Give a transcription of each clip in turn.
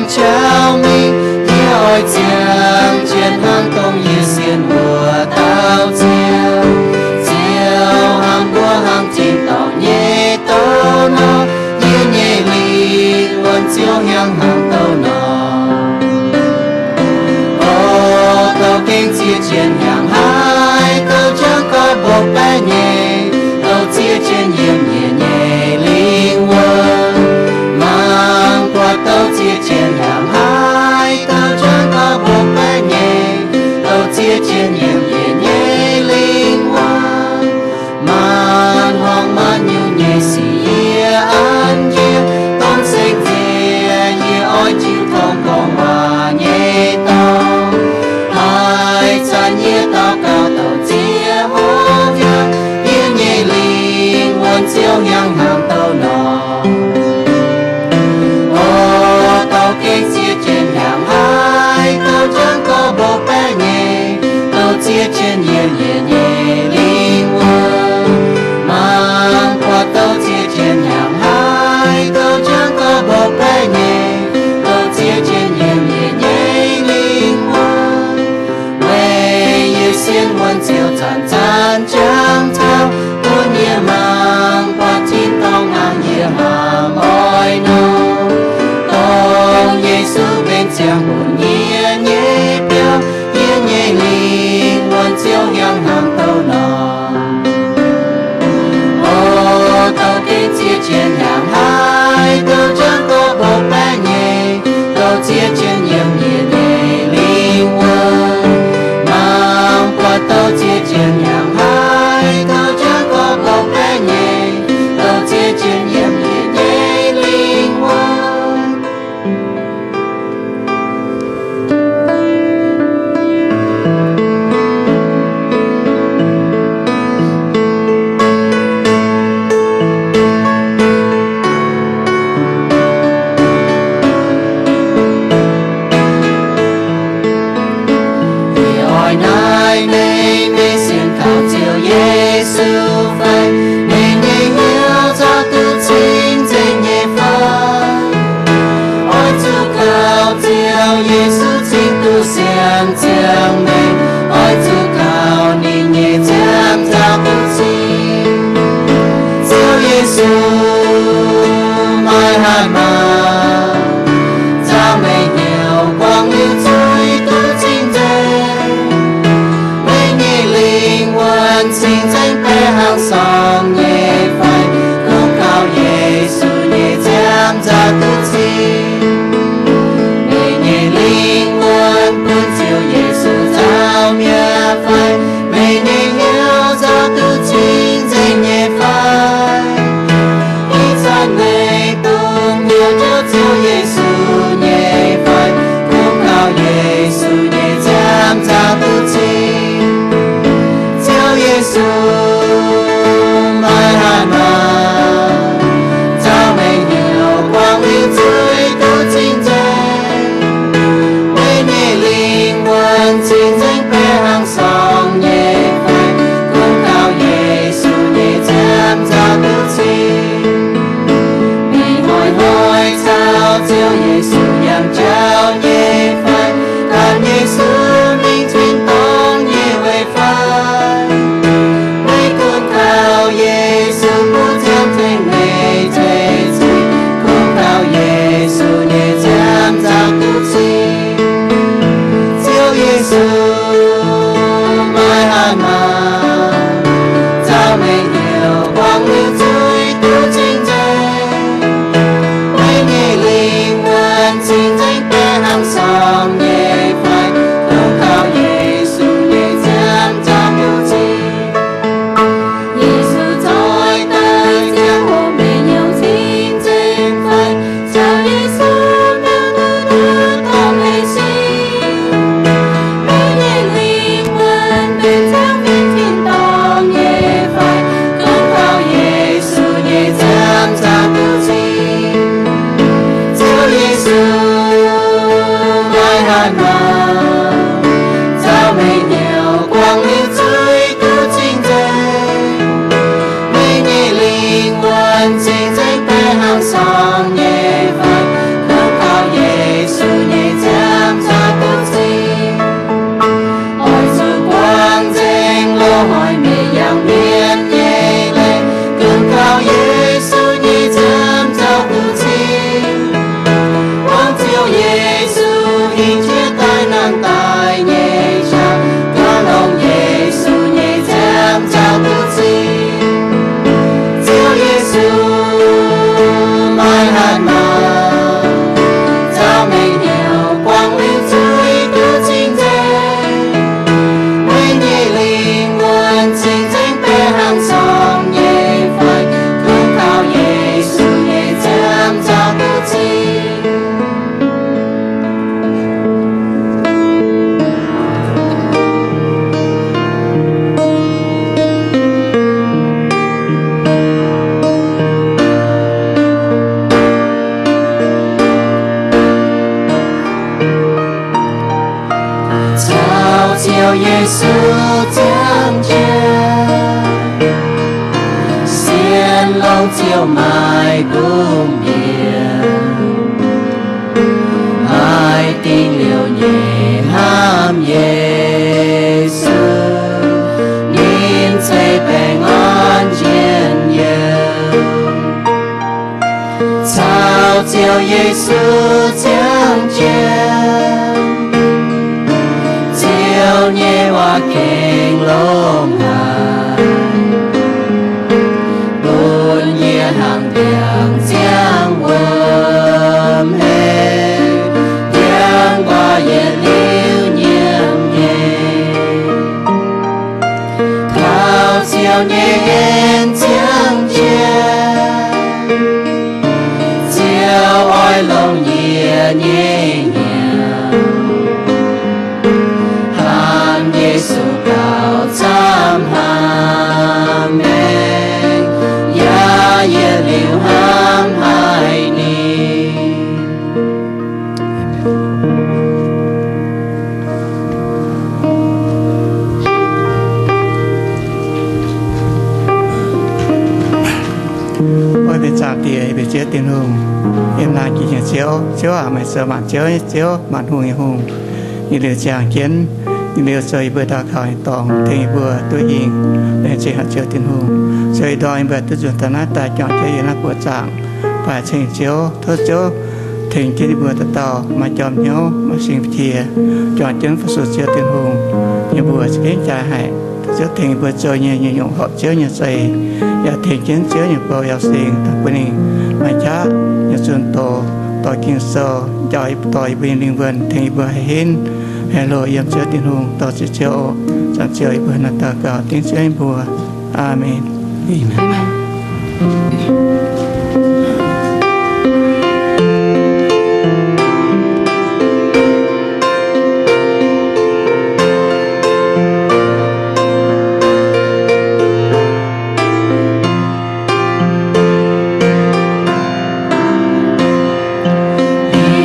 Jauv mingh, yie oix ziangh jienv hnangv dongh yie sienx wuov dauh Ziouv. Ziouv hnangv mbuo hnangv tin-dorngh nyei douh nor, yie nyei lingh wuonh Ziouv hiuang hnangv douh nor. O, douh gengh ziex jienv hnyangx haic, douh jangv gorx mbopv baeqv nyei, douh ziex jienv yiem yie nyei lingh wuonh. Mangc buatc douh ziex jienv hnyangx haic, douh jangv gorx mbopv baeqv nyei, douh ziex jienv yiem yie nyei lingh wuonh. Maanc hmuangx maanc nyungc nyei sic yie an jienv, dorn seng nziex yie oix jiu tong gorngv waac nyei dorngx. Haaix zanc yie daux gaux douh ziex hopv hnyangx, yie nyei lingh wuonh Ziouv hiuang hnangv douh nor. O, douh gengh ziex jienv hnyangx haic, douh jangv gorx mbopv baeqv nyei, douh ziex jienv yiem yie nyei lingh wuonh. Mangc buatc douh ziex jienv hnyangx haic, douh jangv gorx mbopv baeqv nyei, douh ziex jienv yiem yie nyei lingh wuonh. Weic yie sienx wuonh Ziouv zanc-zanc jangx taux, bun yie mangc buatc tin-dorngh hnangv yie hnamv oix nor. Dongh Yesu benx ziangh bun yie nyei biauv, yie nyei lingh wuonh Ziouv hiuang hnangv douh nor. O, douh gengh ziex jienv hnyangx haic, douh jangv gorx mbopv baeqv nyei, douh ziex jienv yiem yie nyei lingh wuonh. Mangc buatc douh ziex jienv hnyangx haic, douh jangv gorx mbopv baeqv nyei, douh ziex jienv yiem yie nyei lingh wuonh. Yie oix naaiv meih, meih sienx kaux Ziouv Yesu fai? Meih nyei hnyouv nzauh duqv cing-nzengc nyei fai? Oix zuqc kaux Ziouv Yesu cingx duqv siang-ziangh meih. Oix zuqc kaux ninh nyei nziaamv nzauh duqv cing. Ziouv Yesu, meih haih maah! Nzauh meih hnyouv buangh liuz zuiz duqv cing-nzengc. Meih nyei lingh wuonh cing-nzengc baeqc hnangv sorng nyei fai? Kungx kaux Yesu nyei nziaamv nzauh duqv cing. Meih nyei lingh wuonh bun Ziouv Yesu nzauh mi'aqv fai? Meih nyei hnyouv nzauh duqv cing-nzengc nyei fai? Ih zanc meih dungx hnyouv njoux Ziouv Yesu nyei fai? Kungx kaux Yesu nyei nziaamv nzauh duqv cing. Ziouv Yesu, meih haih maah! Nzauh meih hnyouv buangh liuz zuiz duqv cing-nzengc. Meih nyei lingh wuonh cing-nzengc baeqc hnangv sorng nyei fai? Kungx kaux Yesu nyei nziaamv nzauh duqv cing. Meih hnoi-hnoi caux Ziouv Yesu yangh jauv nyei fai? Gan Yesu mingh tin-dorngh nyei weic fai? Meih kungx kaux Yesu bun nziaamv tengx meih tengx cing. Kungx kaux Yesu nyei nziaamv nzauh duqv cing. Ziouv Yesu, meih haih maah! Nzauh meih hnyouv buangh liuz zuiz duqv cing-nzengc. Meih nyei lingh wuonh cing-nzengc baeqc hnangv sorng nyei fai? Kungx kaux Yesu nyei nziaamv nzauh duqv cing. Yesu zoih daaih ziangh hoc meih hnyouv cing-nzengc fai? Caux Yesu biauv duqv duqv dongh meih sin. Meih nyei lingh wuonh benx ziangh mingh tin-dorngh nyei fai? Kungx kaux Yesu nyei nziaamv nzauh duqv cing. Ziouv Yesu, meih haih maah! Nzauh meih hnyouv buangh liuz zuiz duqv cing-nzengc. Meih nyei lingh wuonh cing-nzengc baeqc hnangv sorng nyei fai? Kungx kaux Yesu Ninh jiex daaih nangh daaih nyei jauv, gauh longc Yesu nyei nziaamv nzauh duqv zingh. Ziouv Yesu, maaih hatc maaz, nzauh mengh hnyouv buangh liuz zuiz duqv cing-nzengc. Meih nyei lingh wuonh cing-nzengc baeqc hnangv sorng nyei fai, kungx kaux Yesu nyei nziaamv nzauh duqv zingh. Caux Ziouv Yesu ziangh jienv, sienx longx Ziouv maaih bun mienh. Maaih dingc liouc nyei hnamv Yesu, ninh ceix baengh orn njien-youh. Caux Ziouv Yesu ziangh jienv, Ziouv nyei waac gengh longx haic, bun yie hnangv ndiangx-ziangh wuom hei, ndiangx-guaax yietc liuz nyiemc nyei. Kaux Ziouv nyei en ziangh jienv, Ziouv oix longc yie nyei hnyouv, hnamv Yesu gauh camv hnamv maengc, yaac yietc liuz hnamv haic ninh. Ov, mbuo zaangc Diex, mbuo Ziouv Tin-Hungh, yiem naaiv jiex nyei Ziouv. Ziouv aac, meih zoux maanc ziouv nyei Ziouv, maanc hungh nyei Hungh. Yietc liuz ziangh jienv, yietc liuz zoux yie mbuo daux gaux nyei dorngx, tengx yie mbuo duqv hingh, laengz zingh haic Ziouv Tin-Hungh. Zoux ih ndorm yie mbuo duqv nzuonx daaih naaiv daaih juangc jienv yiem naaiv buoqc zaangc, baaih ceng Ziouv, tov Ziouv tengx jienv yie mbuo dauh dauh maaih jauv hnyouv, maaih singx tie, juangc jienv fu-sux Ziouv Tin-Hungh. Yie mbuo za'gengh jaaix haic, tov Ziouv tengx yie mbuo zoux nyei nyungc-nyungc horpc Ziouv nyei za'eix, yaac tengx jienv Ziouv nyei bou Yaauv Singx daaih bun ninh maaih qaqv nyei zunh doz, dorh Ging-Sou njaaux dorh yie mbuo nyei lingh wuonh, tengx yie mbuo haih henv, haih loz yiem Ziouv Tin-Hungh. Dor-ziec Ziouv oc. Zaangc Ziouv, yie mbuo naaiv daux gaux dengv Ziouv nyei mbuox. Aamen.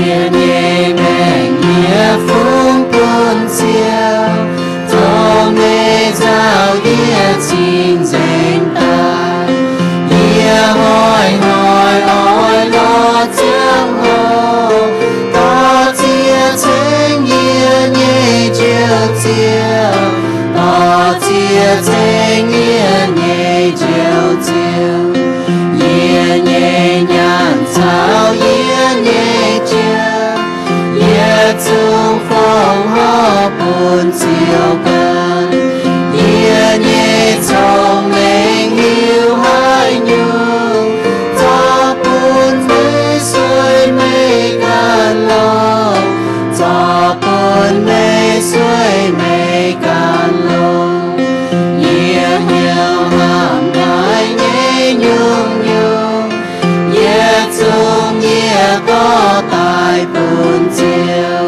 Yie nyei maengc yie fungx bun Ziouv, tov meih nzauh yie cing-nzengc daaih. Yie hnoi-hnoi oix lorz ziangh hoc, dor-ziec ceng yie nyei Njoux Ziouv, dor-ziec ceng yie nyei Njoux Ziouv. Yie nyei nyaanh caux yie nyei jauv, yietc zungv fongc horc bun Ziouv ganh. Yie nyei cong-mengh hiuv haaix nyungc, zorqv bun meih sueih meih ganh longx, zorqv bun meih sueih meih ganh longx. Yie hnyouv hnamv haic nyei nyungc-nyungc, yietc zungv yie dorh daaih bun Ziouv.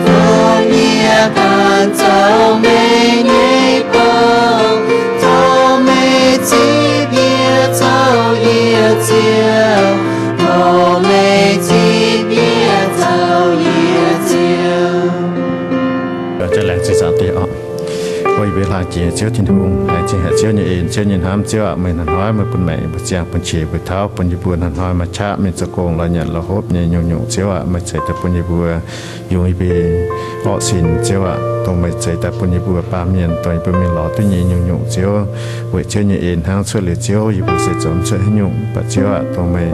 Fungx yie ganh zoux meih nyei bou, tov meih zipv yie zoux yie Ziouv, tov meih zipv yie zoux yie Ziouv. Laengz zingh Ziouv Tin-Hungh, laengz zingh haic Ziouv nyei en, Ziouv nyei hnamv. Ziouv aac, meih hnoi-hnoi meih bun maengc, bun ziangh, bun qiex, bun tauv bun yie mbuo, hnoi-hnoi maaih qaqv mingh zoux gong, lorz nyanc lorz hopv nyei nyungc-nyungc. Ziouv aac, meih ceix daaih bun yie mbuo, yungz yie mbuo orqv sin. Ziouv aac, dongh meih zeix daaih bun yie mbuo baamh mienh, dongh yie mbuo mingh lorz duqv nyei nyungc-nyungc, Ziouv. Weic Ziouv nyei en hnangv cuotv liuz, Ziouv, yie mbuo se zoux mv cuotv haaix nyungc. Mv baac Ziouv aah, dongh meih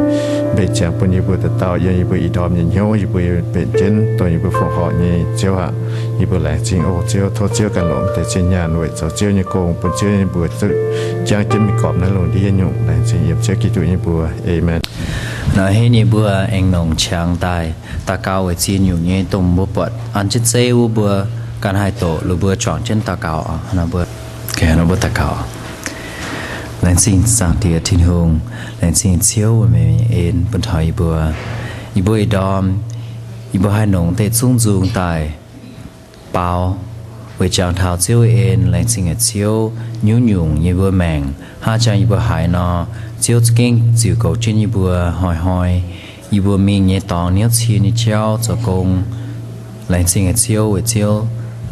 mbenc ziangx bun yie mbuo dauh dauh yiem yie mbuo ih ndorm nyei hnyouv, yie mbuo mbenc jienv dongh yie mbuo fongc horc nyei, Ziouv aah, yie mbuo laengz zingh oc, Ziouv. Tov Ziouv ganh longc deix zinh nyaanh weic zoux Ziouv nyei gong, bun Ziouv nyei mbuox zuqc jangv jienv mingh gormx naaiv lungh ndiev nyungc. Laengz zingh yiem Ziouv Giduc nyei mbuox. Aamen. Nor henv nyei mbuo aengx nongc qangx daaih daux gaux weic ziex nyungc nyei, dongh mbuo buatc an jienv zeiv wuov, mbuo ganh haih doqc, lorz mbuo juangc jienv daux gaux. Mbuo daux gaux. Laengz zingh Zaangc Diex Tin-Hungh, laengz zingh Ziouv meih en bun taux yie mbuo. Yie mbuo ih ndorm, yie mbuo haih nongc deix zungv nzung daaih baaux weic jangx taux Ziouv en. Laengz zingh Ziouv, nyungc-nyungc yie mbuo maengc hnangv jangx yie mbuo haiz nor, Ziouv za'gengh ziux goux jienv yie mbuo hnoi-hnoi. Yie mbuo mingh nyei dorngx niouv cie nyei jauv zoux gong. Laengz zingh Ziouv weic Ziouv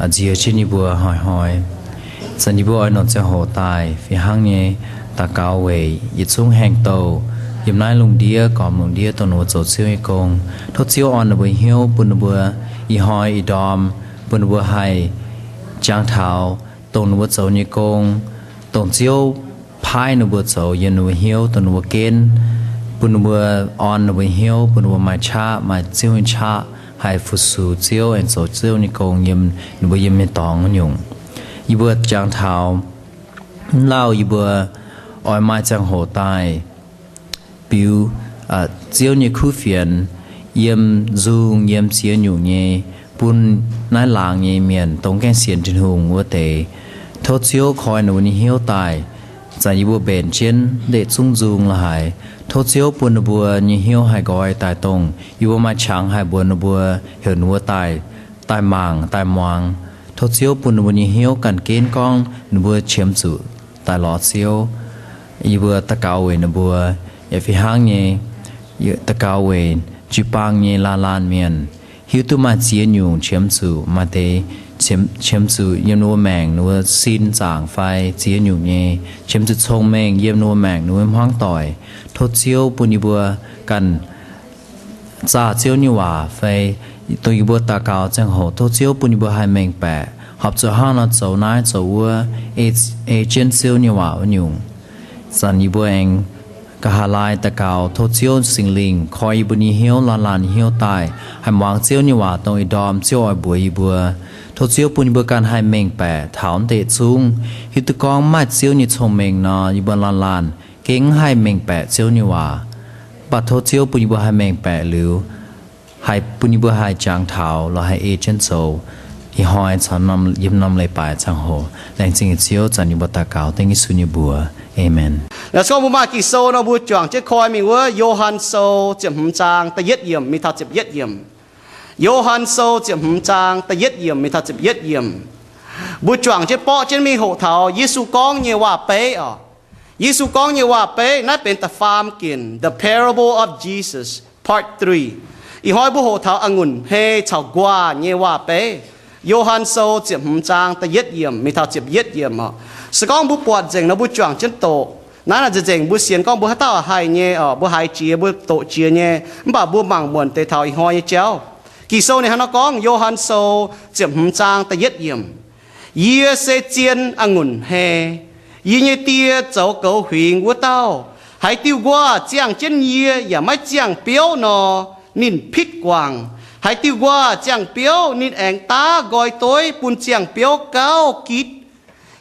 nziex jienv yie mbuo hnoi-hnoi. Zanc yie mbuo oix nongc ziangh hoc daaih fih hnangv nyei daux gaux weic yietc zungv haengh douh yiem naaiv lungh ndiev, gormx lungh ndiev dongh ninh mbuo zoux Ziouv nyei gong. Tov Ziouv orn ninh mbuo hnyouv bun ninh mbuo ih hnoi ih ndorm, bun ninh mbuo haih jangx taux dongh ninh mbuo zoux nyei gong, dongh Ziouv paaiv ninh mbuo zoux yiem ninh mbuo hnyouv, dongh ninh mbuo genv, bun ninh mbuo orn ninh mbuo hnyouv, bun ninh mbuo maaih qaqv, maaih Ziouv nyei qaqv, haih fu-sux Ziouv aengx zoux Ziouv nyei gong yiem ninh mbuo yiem nyei dorngx nyungc. Yie mbuo jangx taux mv lauh yie mbuo oix maaih ziangh hoc daaih biux Ziouv nyei kuv fienx yiem nzung, yiem ziex nyungc nyei, bun naaiv laangz nyei mienh dongh gaengh sienx Tin-Hungh wuov deix. Tov Ziouv koi ninh mbuo nyei hnyouv daaih. Zanc yie mbuo mbenc jienv ndeic zungv nzung la'haic, tov Ziouv bun ninh mbuo nyei hnyouv haih nqoi daaih dongh yie mbuo maaih qangx haih mbuox ninh mbuo, heuc ninh mbuo daaih, daaih mangc, daaih muangx. Tov Ziouv bun ninh mbuo nyei hnyouv ganh ginv gorngv ninh mbuo qiemx zuqc daaih lorz Ziouv. Yie mbuo daux gaux weic ninh mbuo, yaac fih hnangv nyei daux gaux weic jiu-baang nyei laanh laanh mienh, hiuv duqv maaih ziex nyungc qiemx zuqc, maaih deix qiemx zuqc yiem ninh mbuo maengc, ninh mbuo sin zaangc fai ziex nyungc nyei, qiemx zuqc cong-mengh yiem ninh mbuo maengc, ninh mbuo hmuangv doic. Tov Ziouv bun yie mbuo ganh zaah Ziouv nyei waac fai dongh yie mbuo daux gaux ziangh hoc, tov Ziouv bun yie mbuo haih mengh baeqc, horpc zuqc hnangv nor zoux naaiv zoux wuov, ei, ei jienv Ziouv nyei waac wuov nyungc. Zanc yie mbuo aengx nqa'haav laai daux gaux, tov Ziouv Singx Lingh koi yie mbuo nyei hnyouv, laanh laanh nyei hnyouv daaih, haih muangx Ziouv nyei waac dongh ih ndorm Ziouv oix mbuox yie mbuo. Tov Ziouv bun yie mbuo ganh haih mengh baeqc taux ndeic zungv. Hiuv duqv gorngv maaih Ziouv nyei cong-mengh nor, yie mbuo laanh laanh gengh mv haih mengh baeqc Ziouv nyei waac. Mv baac tov Ziouv bun yie mbuo haih mengh baeqc liuz, haih bun yie mbuo haih jangx taux lorz haih ei jienv zoux. Ih hnoi caux yiem norm leiz-baaix ziangh hoc. Laengz zingh Ziouv. Zanc yie mbuo daux gaux dengv Yesu nyei mbuox. Aamen. Naaiv se gorngv mbuo maaih Ging-Sou nor, mbuo juangc jienv koi mingh wuov Yo^han Sou ziepc hmz zaang da'yietv yiemc mingh taux ziepc yietv yiemc. Yo^han Sou ziepc hmz zaang da'yietv yiemc mingh taux ziepc yietv yiemc. Mbuo juangc jienv borqv jienv mingh hoqc taux Yesu gorngv nyei waac-beiv oc. Yesu gorngv nyei waac-beiv naaiv benx da'faam ginc, The Parable of Jesus, Part three. Ih hnoi mbuo hoqc taux a'ngunc hmei caux nquaah nyei waac-beiv. Yo^han Sou ziepc hmz zaang da'yietv yiemc mingh taux ziepc yietv yiemc oc. Se gorngv mbuo buatc nzengc nor mbuo juangc jienv doqc. Naaiv naaic nzengc mbuo sienx gorngv mbuo haaix dauh haiz nyei oc, mbuo haiz jiex mbuo doqc jiex nyei, mv baac mbuo mangc muonc deix taux ih hnoi nyei jauv. Ging-Sou ninh hnangv nor gorngv, Yo^han Sou ziepc hmz zaang da'yietv yiemc, Yie se zien a'ngunc hmei. Yie nyei Die zoux goux huingx wuov dauh. Haaix diuh nquaah ziangh jienv yie yaac maiv ziangh biouv nor, ninh pitv guangc. Haaix diuh nquaah ziangh biouv, ninh aengx daav nqoi dueiv bun ziangh biouv gauh gitv.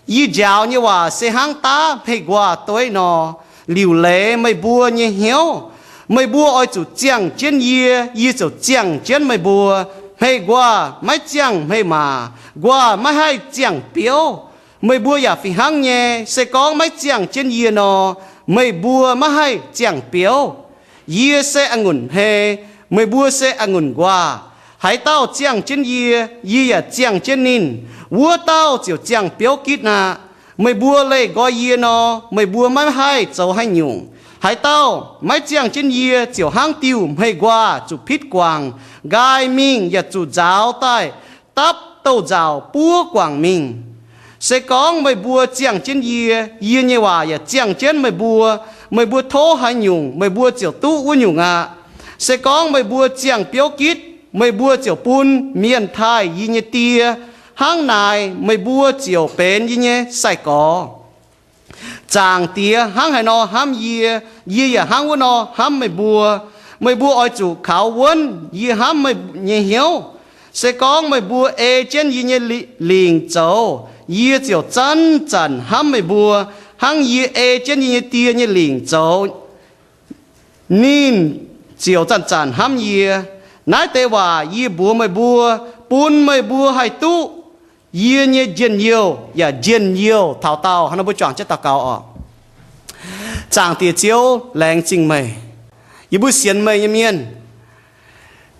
Yie njaaux nyei waac se hnangv daav hmei nquaah dueiv nor. Liuc leiz meih mbuo nyei hnyouv. Meih mbuo oix zuqc ziangh jienv yie, yie ziouc ziangh jienv meih mbuo. Hmei nquaah maiv ziangh hmei maac, nquaah maiv haih ziangh biouv. Meih mbuo yaac fih hnangv nyei. Se gorngv maiv ziangh jienv yie nor, meih mbuo maiv haih ziangh biouv. Yie se a'ngunc hmei, meih mbuo se a'ngunc nquaah. Haaix dauh ziangh jienv yie, yie yaac ziangh jienv ninh, wuov dauh ziouc ziangh biouv gitv aqv. Meih mbuo leih nqoi yie nor, meih mbuo maiv haih zoux haaix nyungc. Haaix dauh maiv ziangh jienv yie ziouc hnangv diuh hmei nquaah zuqc pitv guangc, nqaai mingh yaac zuqc nzaaux daaih dapv douz-nzauc buov guangc mingh. Se gorngv meih mbuo ziangh jienv yie, yie nyei waac yaac ziangh jienv meih mbuo. Meih mbuo tov haaix nyungc, meih mbuo ziouc duqv wuov nyungc aqv. Se gorngv meih mbuo ziangh biouv gitv, meih mbuo ziouc bun mienh taaih yie nyei Die. Hnangv naaic meih mbuo ziouc benx yie nyei sai-gorx. Zaangc Diex hnangv haaix nor hnamv yie, yie yaac hnangv wuov nor hnamv meih mbuo. Meih mbuo oix zuqc kaux wuonv yie hnamv meih nyei hnyouv. Se gorngv meih mbuo ei jienv yie nyei lingc zoux, yie ziouc zanc-zanc hnamv meih mbuo, hnangv yie ei jienv yie nyei Die nyei lingc zoux, ninh ziouc zanc-zanc hnamv yie. Naaiv deix waac yie mbuox meih mbuo, bun meih mbuo haih duqv yie nyei njien-youh yaac njien-youh taux daauh. Hnangv nor mbuo juangc jienv daux gaux oc. Zaangc Diex Ziouv, laengz zingh meih. Yie mbuo sienx meih nyei mienh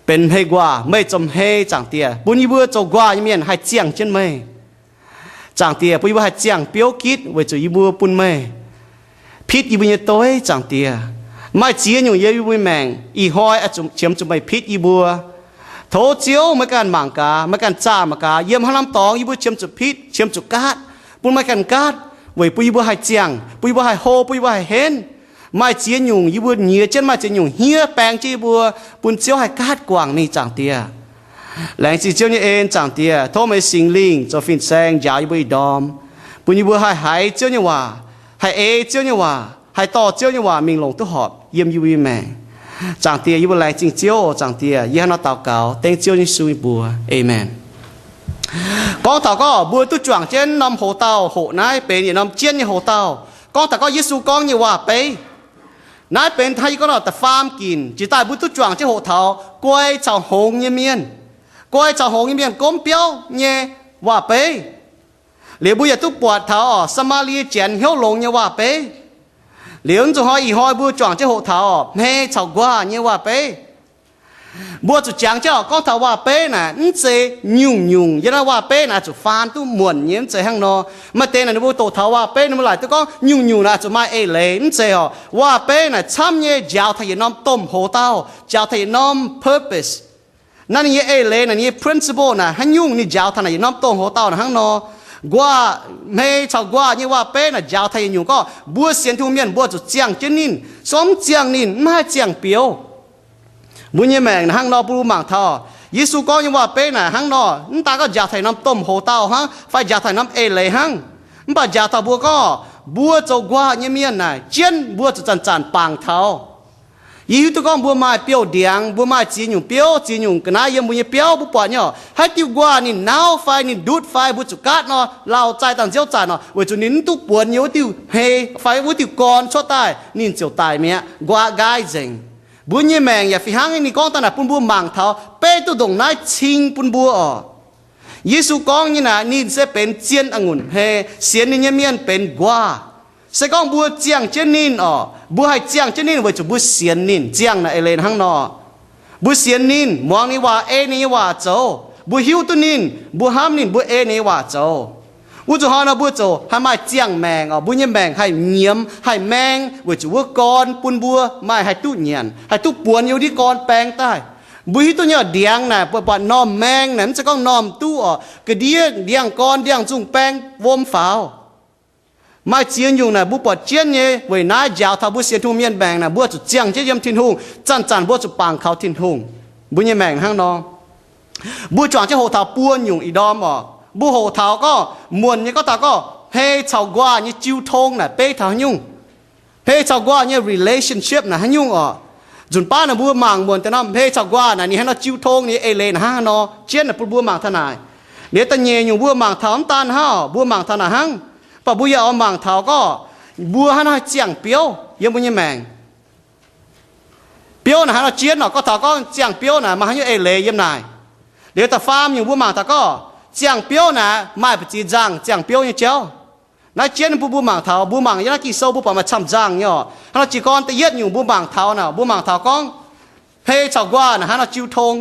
benx hmei-nquaah, meih zoux hmei. Zaangc Diex, bun yie mbuo zoux nquaah nyei mienh haih ziangh jienv meih. Zaangc Diex, bun yie mbuo haih ziangh biouv gitv weic zuqc yie mbuo bun meih pitv yie mbuo nyei doiv. Zaangc Diex, maaih ziex nyungc yiem yie mbuo maengc ih hnoi oix zuqc qiemx zuqc meih pitv yie mbuo. Tov Ziouv meih ganh mangc gaax, meih ganh zaah mangc gaax, yiem haaix norm dorngx yie mbuo qiemx zuqc pitv, qiemx zuqc gaatv, bun meih ganh gaatv, weic bun yie mbuo haih ziangh, bun yie mbuo haih hlo, bun yie mbuo haih henv. Maaih ziex nyungc yie mbuo nyiex jienv, maaih ziex nyungc hniev baeng jienv yie mbuo, bun Ziouv haih gaatv guangc mingh. Zaangc Diex, laengz zingh Ziouv nyei en. Zaangc Diex, tov meih Singx Lingh zoux fin-saeng njaaux yie mbuo ih ndorm, bun yie mbuo haih haiz Ziouv nyei waac, haih ei Ziouv nyei waac, haih dorh Ziouv nyei waac mingh longc duqv horpc yiem yie mbuo nyei maengc. Zaangc Diex, yie mbuo laengz zingh Ziouv oc. Zaangc Diex, yie hnangv nor daux gaux dengv Ziouv Yesu nyei mbuox. Aamen. Gorngv taux gorngv mbuo duqv juangc jienv norm hoc-dauh hoqc naaiv benx yietc norm jienv nyei hoc-dauh. Gorngv taux gorngv Yesu gorngv nyei waac-beiv, naaiv benx hnangv yie gorngv nor da'faam ginc jiex daaih mbuo duqv juangc jienv hoqc taux guai caux hngongx nyei mienh, guai caux hngongx nyei mienh gomv biauv nyei waac-beiv. Liuz mbuo yaac duqv buatc taux oc Saa^maa^lie Janx hnyouv longx nyei waac-beiv. Liuz mv zuqc hnoi ih hnoi mbuo juangc jienv hoqc taux oc hmei caux nquaah nyei waac-beiv. Mbuo zuqc jangx jienv oc gorngv taux waac-beiv naaic mv zeiz nyungc-nyungc yiem naaiv waac-beiv naaic zuqc faan duqv muonc nyei, mv zeiz hnangv nor. Maaih deix naaic ninh mbuo doqc taux waac-beiv ninh mbuo laaic duqv gorngv nyungc-nyungc naaic zuqc maaih eix leiz, mv zeiz oc. Waac-beiv naaic camv nyei njaaux taux yietc norm domh hoc-dauh, njaaux taux yietc norm purpose. Naaiv ninh nyei eix leiz naaic, ninh nyei principle naaic haaix nyungc ninh njaaux taux naaic yietc norm domh hoc-dauh naaic hnangv nor. Nquaah, hmei caux nquaah nyei waac-beiv naaic njaaux taux yietc nyungc gorngv mbuo sienx Tin-Hungh mienh mbuo zuqc ziangh jienv ninh. Se gorngv mv ziangh ninh mv haih ziangh biouv. Mbuo nyei maengc naaic hnangv nor, mbuo mangc taux Yesu gorngv nyei waac-beiv naaic hnangv nor, mv daaih gorngv njaaux taux yietc norm domh hoc-dauh hnangv fai njaaux taux yietc norm eix leiz hnangv, mv baac njaaux taux mbuo gorngv mbuo zoux nquaah nyei mienh naaic jienv mbuo zuqc zanc-zanc bangc taux. Yie hiuv duqv gorngv mbuo maaih biouv ndiangx, mbuo maaih ziex nyungc biouv, ziex nyungc ga'naaiv yiem mbuo nyei biauv, mbuo buatc nyei oc, haaix diuh nquaah ninh nauv fai ninh ndutv fai mbuo zuqc gaatv nor, lauh zaih dangh nziouv zaaic nor, weic zuqc ninh mv duqv buonc nyei wuov diuh hmei fai wuov diuh gorn cuotv daaih ninh ziouc daic mi'aqv, nquaah nqaai nzengc. Mbuo nyei maengc yaac fih hnangv. Ninh gorngv daaih naaic bun mbuo mangc taux beiv duqv ndongc naaiv cing bun mbuo oc. Yesu gorngv nyei naaic, ninh se benx zien a'ngunc hmei, sienx ninh nyei mienh benx nquaah. Se gorngv mbuo ziangh jienv ninh oc, mbuo haih ziangh jienv ninh weic zuqc mbuo sienx ninh. Ziangh naaic eix leiz hnangv nor, mbuo sienx ninh, muangx ninh waac, ei ninh nyei waac zoux. Mbuo hiuv duqv ninh, mbuo hnamv ninh, mbuo ei ninh nyei waac zoux. Wuov zuqc hnoi nor mbuo ziouc haih maaih ziangh maengc oc. Mbuo nyei maengc haih nyiemz, haih maeng, weic zuqc wuov gorn bun mbuo maaih haih duqv nyanc, haih duqv buonc yiem wuov ndiev gorn baeng daaih. Mbuo hiuv duqv nyei oc, ndiangx naaic, buatc, buatc normh maeng naaic, mv zeiz gorngv normh duqv oc, ga'ndiev ndiangx-gorn ndiangx-nzungh baeng wuom faaux. Maaih ziex nyungc naaic mbuo buatc jienv nyei. Weic naaiv njaaux taux mbuo sienx Tin-Hungh mienh maengc naaic, mbuo zuqc ziangh jienv yiem Tin-Hungh, zanc-zanc mbuo zuqc bangc kaux Tin-Hungh. Mbuo nyei maengc hnangv nor. Mbuo juangc jienv hoqc taux buo nyungc ih ndorm oc. Mbuo hoqc taux gorngv muonc nyei gorngv taux gorngv hmei caux nquaah nyei jiu tong naaic beiv taux haaix nyungc. Hmei caux nquaah nyei relationship naaic haaix nyungc oc. Nzunc baav naaic mbuo mangc muonc deix norm hmei caux nquaah naaic ninh haaix nor jiu tong, ninh eix leiz naaic hnangv haaix nor, jienv naaic bun mbuo mangc taux naaic. Liuz da'nyeic nyungc mbuo mangc taux mv daan hnangv, mbuo mangc taux naaic hnangv, mv baac mbuo yaac oix mangc taux gorngv mbuo haaix nor haih ziangh biouv yiem mbuo nyei maengc. Biouv naaic haaix nor jienv oc, gorngv taux gorngv ziangh biouv naaic maaih haaix nyungc eix leiz yiem naaic. Liuz da'faam nyungc mbuo mangc taux gorngv ziangh biouv naaic maaih ba'ziex nzangh ziangh biouv nyei jauv. Naaiv jienv bun mbuo mangc taux, mbuo mangc yiem naaiv Ging-Sou mbuo buatc maaih camv nzangh nyei oc. Hnangv nor jiez gorn da'yietv nyungc mbuo mangc taux naaic, mbuo mangc taux gorngv hmei caux nquaah naaic haaix nor jiu tong.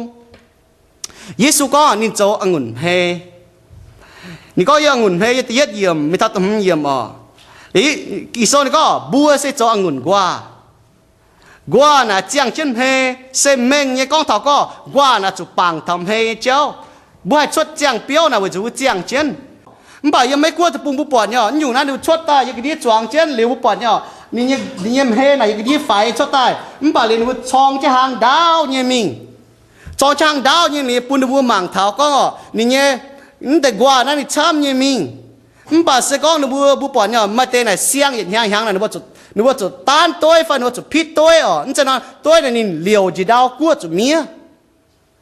Yesu gorngv ninh zoux a'ngunc hmei. Ninh gorngv yiem a'ngunc hmei yiem da'yietv yiemc mingh taux da'hmz yiemc oc. Ging-Sou ninh gorngv mbuo se zoux a'ngunc nquaah. Nquaah naaic ziangh jienv hmei, se mengh nyei gorngv taux gorngv nquaah naaic zuqc bangc taux hmei nyei jauv. Mbuo haih cuotv ziangh biouv naaic weic zuqc mbuo ziangh jienv. Mv baac yiem Meiv Guoqv deic-bung mbuo buatc nyei oc, naaiv nyungc naaiv ninh mbuo cuotv daaih yiem ga'ndiev zuangx jienv liuz mbuo buatc nyei oc, ninh nyei, ninh nyei hmei naaic yiem ga'ndiev faix cuotv daaih, mv baac liuz ninh mbuo corng jienv hlang ndaauv nyei mingh. Corng jienv hlang ndaauv nyei liuz bun ninh mbuo mangc taux gorngv oc, ninh nyei Mv deix nquaah naaiv ninh camv nyei mingh. Mv baac se gorngv ninh mbuo, mbuo buatc nyei maaih deix naaic siang yietc hnyangx hnyangx naaic ninh mbuo zuqc, ninh mbuo zuqc daanv dueiv fai ninh mbuo zuqc pitv dueiv oc. Mv zeiz nor dueiv naaic ninh liouc njiec ndau guoqv zuqc miev.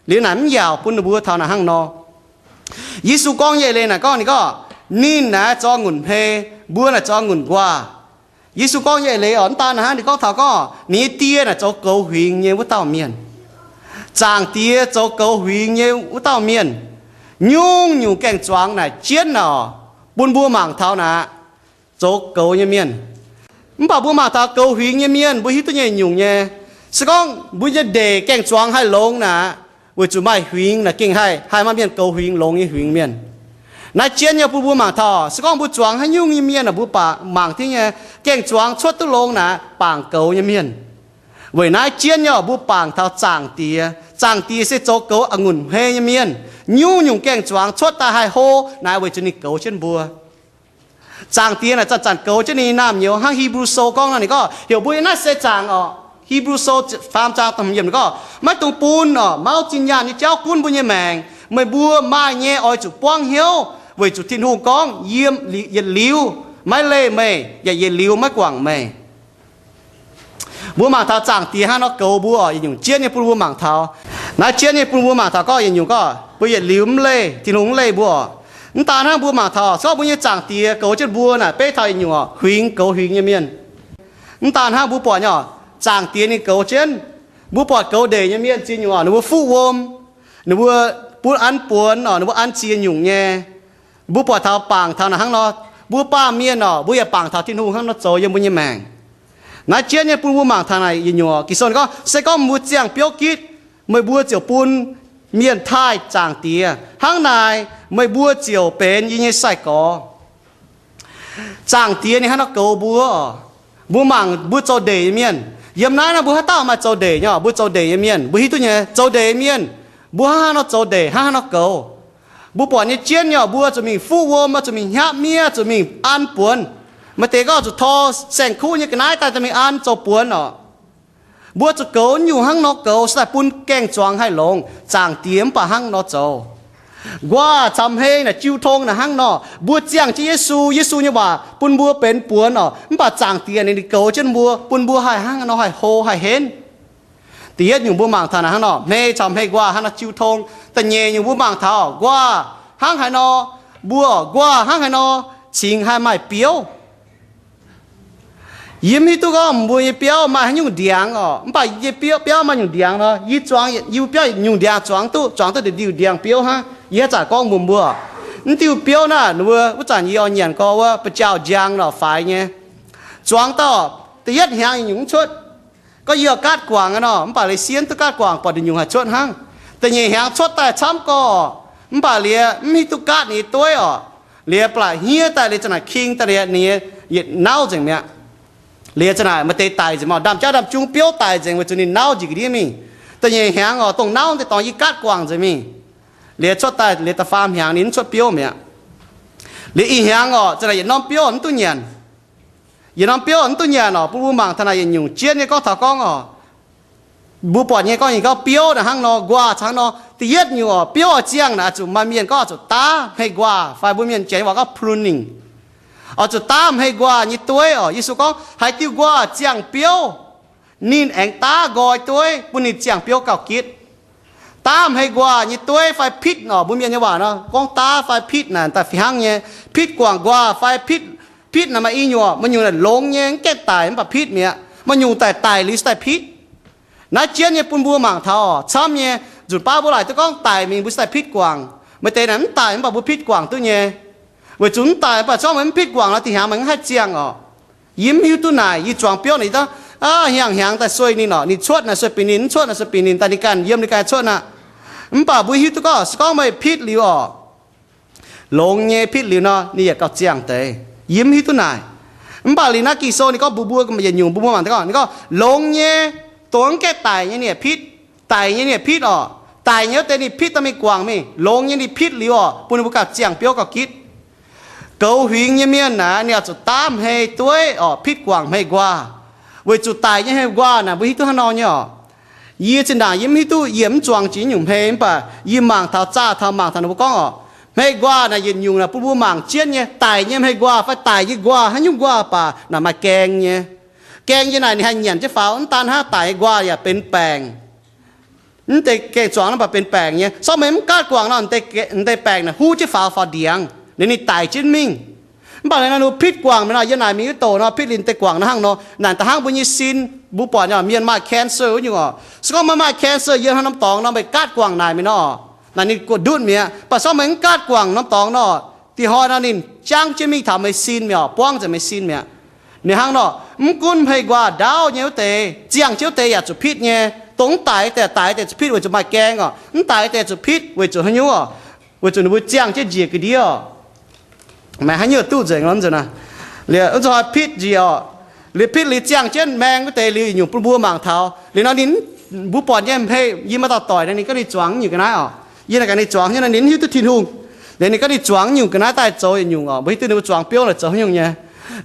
Liuz naaic mv yaauc bun ninh mbuo taux naaic hnangv nor. Yesu gorngv nyei eix leiz naaic gorngv ninh gorngv, ninh naaic zoux ngunc hmei, mbuo naaic zoux ngunc nquaah. Yesu gorngv nyei eix leiz oc, mv daan naaic hnangv ninh gorngv taux gorngv ninh nyei Die naaic zoux goux huingx nyei wuov dauh mienh. Zaangc Diex zoux goux huingx nyei wuov dauh mienh. Nyungc-nyungc gaeng-zuangx naaic jienv naaic oc, bun mbuo mangc taux naaic zoux goux nyei mienh. Mv baac mbuo mangc taux goux huingx nyei mienh, mbuo hiuv duqv nyei nyungc nyei. Se gorngv mbuo nyei ndeic gaeng-zuangx haih longx naaic, weic zuqc maaih huingx naaic gengh haih, haih maaih mienh goux huingx, longx nyei huingx mienh. Naaiv jienv nyei bun mbuo mangc taux, se gorngv mbuo zuangx haaix nyungc nyei mienh naaic, mbuo baac mangc diuv nyei gaeng-zuangx cuotv duqv longx naaic, bangc goux nyei mienh. Weic naaiv jienv nyei mbuo bangc taux Zaangc Diex. Zaangc Diex se zoux goux a'ngunc hmei nyei mienh. Nyungc-nyungc gaeng-zuangx cuotv daaih haih hlo naaic, weic zuqc ninh goux jienv mbuo. Zaangc Diex naaic zanc-zanc goux jienv ninh nyei naamh nyouz. Hnangv Hipv^lu Sou gorngv nor ninh gorngv, heuc mbuo yiem naaiv seix zaangc oc, Hipv^lu Sou faam zaang da'hmz yiemc ninh gorngv, maiv dungx bun oc mauv zinh nyaanh nyei jauv gunv mbuo nyei maengc. Meih mbuo maaih nyei oix zuqc buangv hnyouv, weic zuqc Tin-Hungh gorngv, yie yietc liuz maiv leih meih, yaac yietc liuz maiv guangc meih. Mbuo mangc taux Zaangc Diex hnangv nor goux mbuo oc, yietc nyungc jienv nyei bun mbuo mangc taux. Naaiv jienv nyei bun mbuo mangc taux gorngv yietc nyungc gorngv mbuo yietc liuz mv leih, Tin-Hungh mv leih mbuo oc. Mv daan hnangv, mbuo mangc taux se gorngv mbuo nyei Zaangc Diex goux jienv mbuo naaic, beiv taux yietc nyungc oc, huingx goux huingx nyei mienh. Mv daan hnangv, mbuo buatc nyei oc, Zaangc Diex ninh goux jienv. Mbuo buatc goux ndeic nyei mienh ziex nyungc oc, ninh mbuo fuqv wuom, ninh mbuo bun an buonx oc, ninh mbuo an ziex nyungc nyei. Mbuo buatc taux bangc taux naaic hnangv nor, mbuo baamh mienh oc, mbuo yaac bangc taux Tin-Hungh hnangv nor zoux yiem mbuo nyei maengc. Naaiv jienv nyei bun mbuo mangc taux naaic yietc nyungc oc. Ging-Sou gorngv, se gorngv mbuo ziangh biouv gitv, meih mbuo ziouc bun mienh taaih Zaangc Diex. Hnangv naaic meih mbuo ziouc benx yie nyei sai-gorx. Zaangc Diex ninh hnangv nor goux mbuo oc. Mbuo mangc mbuo zoux ndeic nyei mienh. Yiem naaiv nor mbuo haaix dauh maaih zoux ndeic nyei oc? Mbuo zoux ndeic nyei mienh, mbuo hiuv duqv nyei, zoux ndeic nyei mienh, mbuo hnangv haaix nor zoux ndeic, hnangv haaix nor goux. Mbuo buatc nyei jienv nyei oc, mbuo zuqc mingh fuqv wuom, zuqc mingh hnyapv miev, zuqc mingh an buonx. Maaih deix gorngv zuqc tor saeng-kuv nyei ga'naaiv daaih dorh mingh an zoux buonx oc. Mbuo zuqc goux nyungc hnangv nor goux, se daaih bun gaeng-zuangx haih longx. Zaangc Diex mv baac hnangv nor zoux. Nquaah caux hmei naaic jiu tong naaic hnangv nor. Mbuo ziangh jienv Yesu, Yesu nyei waac bun mbuo benx buonx oc. Mv baac Zaangc Diex ninh goux jienv mbuo, bun mbuo haih hnangv nor haih hlo haih henv. Da'yietv nyungc mbuo mangc taux naaic hnangv nor, hmei caux hmei nquaah hnangv nor jiu tong. Da'nyeic nyungc mbuo mangc taux nquaah hnangv haaix nor, mbuo nquaah hnangv haaix nor cingx haih maaih biouv. Yie mv hiuv duqv gorngv mbuo nyei biauv maaih haaix nyungc ndiangx oc. Mv baac yie biauv, biauv maaih nyungc ndiangx nor, yie zuangx, yie biauv nyungc ndiangx zuangx duqv, zuangx duqv nduqc ndiuh ndiangx biouv hnangv. Yie haaix zanc gorngv mbuox mbuo, mv diuh biouv naaic, ninh mbuo wuov zanc yie oix nyanc gorx wuov ba'jaauh njang nor faix nyei. Zuangx dauh da'yietv hnyangx nyungc mv cuotv. Gorngv yie oix gaatv guangc nor, mv baac liuz siev duqv gaatv guangc, buatc nduqc nyungc haih cuotv hnangv. Da'nyeic hnyangx cuotv daaih camv gorx, mv baac liuz mv hiuv duqv gaatv ninh nyei dueiv oc. Liuz ba'laqc hniev daaih liuz zanc naaic king daaih liuz ninh yietc nauv nzengc mi'aqv. Liuz zanc naaic maaih deix daic nzengc, maaih ndaamv-jaav ndaamv-jung biouv daic nzengc weic zuqc ninh nauv njiec ga'ndiev mingh. Da'nyeic hnyangx oc, dongh nauv deix dorngx yie gaatv guangc nzengc mingh. Liuz cuotv daaih liuz da'faam hnyangx ninh mv cuotv biouv mi'aqv. Liuz ih hnyangx oc, zanc naaic yietc norm biouv mv duqv nyanc. Yietc norm biouv mv duqv nyanc oc, bun mbuo mangc taux naaic yietc nyungc jienv nyei gorngv taux gorngv oc. Mbuo buatc nyei gorngv, nyei gorngv biouv naaic hnangv nor, nquaah cangv nor. Da'yietv nyungc oc, biouv oix ziangh naaic oix zuqc maaih mienh gorngv oix zuqc daav hmei nquaah, fai mbuo mienh Janx waac gorngv pruning. Oix zuqc daav hmei nquaah nyei dueiv oc. Yesu gorngv haaix diuh nquaah ziangh biouv, ninh aengx daav nqoi dueiv bun ninh ziangh biouv gauh gitv. Daav hmei nquaah nyei dueiv fai pitv oc, mbuo mienh nyei waac nor gorngv daav fai pitv naaic daaih fih hnangv nyei. Pitv guangc nquaah fai pitv, pitv naaic maaih i nyungc, maaih nyungc naaic longx nyei mv gaengh daic mv baac pitv mi'aqv. Maaih nyungc daic daic liuz se daaih pitv. Naaiv jienv nyei bun mbuo mangc taux oc, camv nyei, nzunc baav mbuo laaic duqv gorngv daic mingh mbuo se daaih pitv guangc. Maaih deix naaic mv daic mv baac mbuo pitv guangc duqv nyei. Weic zuqc mv daic mv baac se gorngv meih mv pitv guangc nor, dih hnyangx meih mv haih ziangh oc. Yie mv hiuv duqv naaic, yie zuangx biouv naaic, yie daaih, aa, hnyangx hnyangx daaih sueih ninh oc, ninh cuotv naaic sueih bieqc ninh, mv cuotv naaic sueih bieqc ninh, daaih ninh ganh yiem ninh ganh cuotv aqv. Mv baac mbuo hiuv duqv gorngv se gorngv meih pitv liuz oc, longx nyei pitv liuz nor, ninh yaac gauh ziangh deix. Yie mv hiuv duqv naaic. Mv baac liuz naaiv Ging-Sou ninh gorngv mbuox mbuo yietc nyungc, mbuo mbuo mangc deix gorngv, ninh gorngv longx nyei, dongh mv gaengh daic nyei ninh yaac pitv, daic nyei ninh yaac pitv oc. Daic nyei wuov deix ninh pitv daaih mingh guangc mingh, longx nyei ninh pitv liuz oc, bun ninh mbuo gauh ziangh biouv gauh gitv. Goux huingx nyei mienh naaic, ninh oix zuqc daav hmei dueiv oc, pitv guangc hmei nquaah. Weic zuqc daic nyei hmei nquaah naaic mbuo hiuv duqv hnangv nor nyei oc. Yie zinh ndaangc yie mv hiuv duqv, yie mv zuangx jiex nyungc hmei, mv baac yie mangc taux zaah taux mangc taux ninh mbuo gorngv oc, Hmei nquaah naaic yietc nyungc naaic bun mbuo mangc jienv nyei, daic nyei hmei nquaah fai daic nyei nquaah haaix nyungc nquaah baac naaic maaih gaeng nyei. Gaeng nyei naaic ninh haih nyanc jienv faaux. Mv daan hnangv, daic nyei nquaah yaac benx baengc. Mv deix gaeng-zuangx nor mv baac benx baengc nyei. Sorng meih mv gaatv guangc nor, deix baengc naaic huv jienv faaux, faaux ndiangx, ninh daic jienv mingh. Mv baac naaiv ninh pitv guangc mi'aqv nor, yie naaic mingh wuov douc nor, pitv liuz deix guangc nor hnangv nor, naaic da'hnangv mbuo nyei sin, mbuo buatc nyei mienh maaih cancer wuov nyungc oc. Se gorngv meih maaih cancer yiem haaix norm dorngx nor, meih gaatv guangc naaic mi'aqv nor, naaic ninh guangc ndutv mi'aqv. Mv baac sorng meih mv gaatv guangc norm dorngx nor, dih hnoi nor ninh jangv jienv mingh taux meih sin mi'aqv, buangv nzengc meih sin mi'aqv. Ninh hnangv nor, mv gunv hmei nquaah ndaauv nyei wuov deix, ziangh jienv wuov deix yaac zuqc pitv nyei. Dongh mv daic deix, daic deix zuqc pitv weic zuqc maaih gaeng oc. Mv daic deix zuqc pitv weic zuqc haaix nyungc oc? Weic zuqc ninh mbuo ziangh jienv njiec ga'ndiev oc. Maengx haaix nyungc duqv nzengc lorqc nzunc naaic. Liuz wuov nzunc pitv njiec oc. Liuz pitv liuz ziangh jienv maeng wuov deix liuz nyungc bun mbuo mangc taux. Liuz nor ninh, mbuo buatc nyei hmei, yie maaih dauh doic nor ninh gorngv ninh zuangx nyungc ga'naaiv oc. Yie naaic gaax ninh zuangx nyei nor ninh mv hiuv duqv Tin-Hungh. Liuz ninh gorngv ninh zuangx nyungc ga'naaiv daaih zoux yietc nyungc oc. Mbuo hiuv duqv ninh mbuo zuangx biouv naaic zoux haaix nyungc nyei.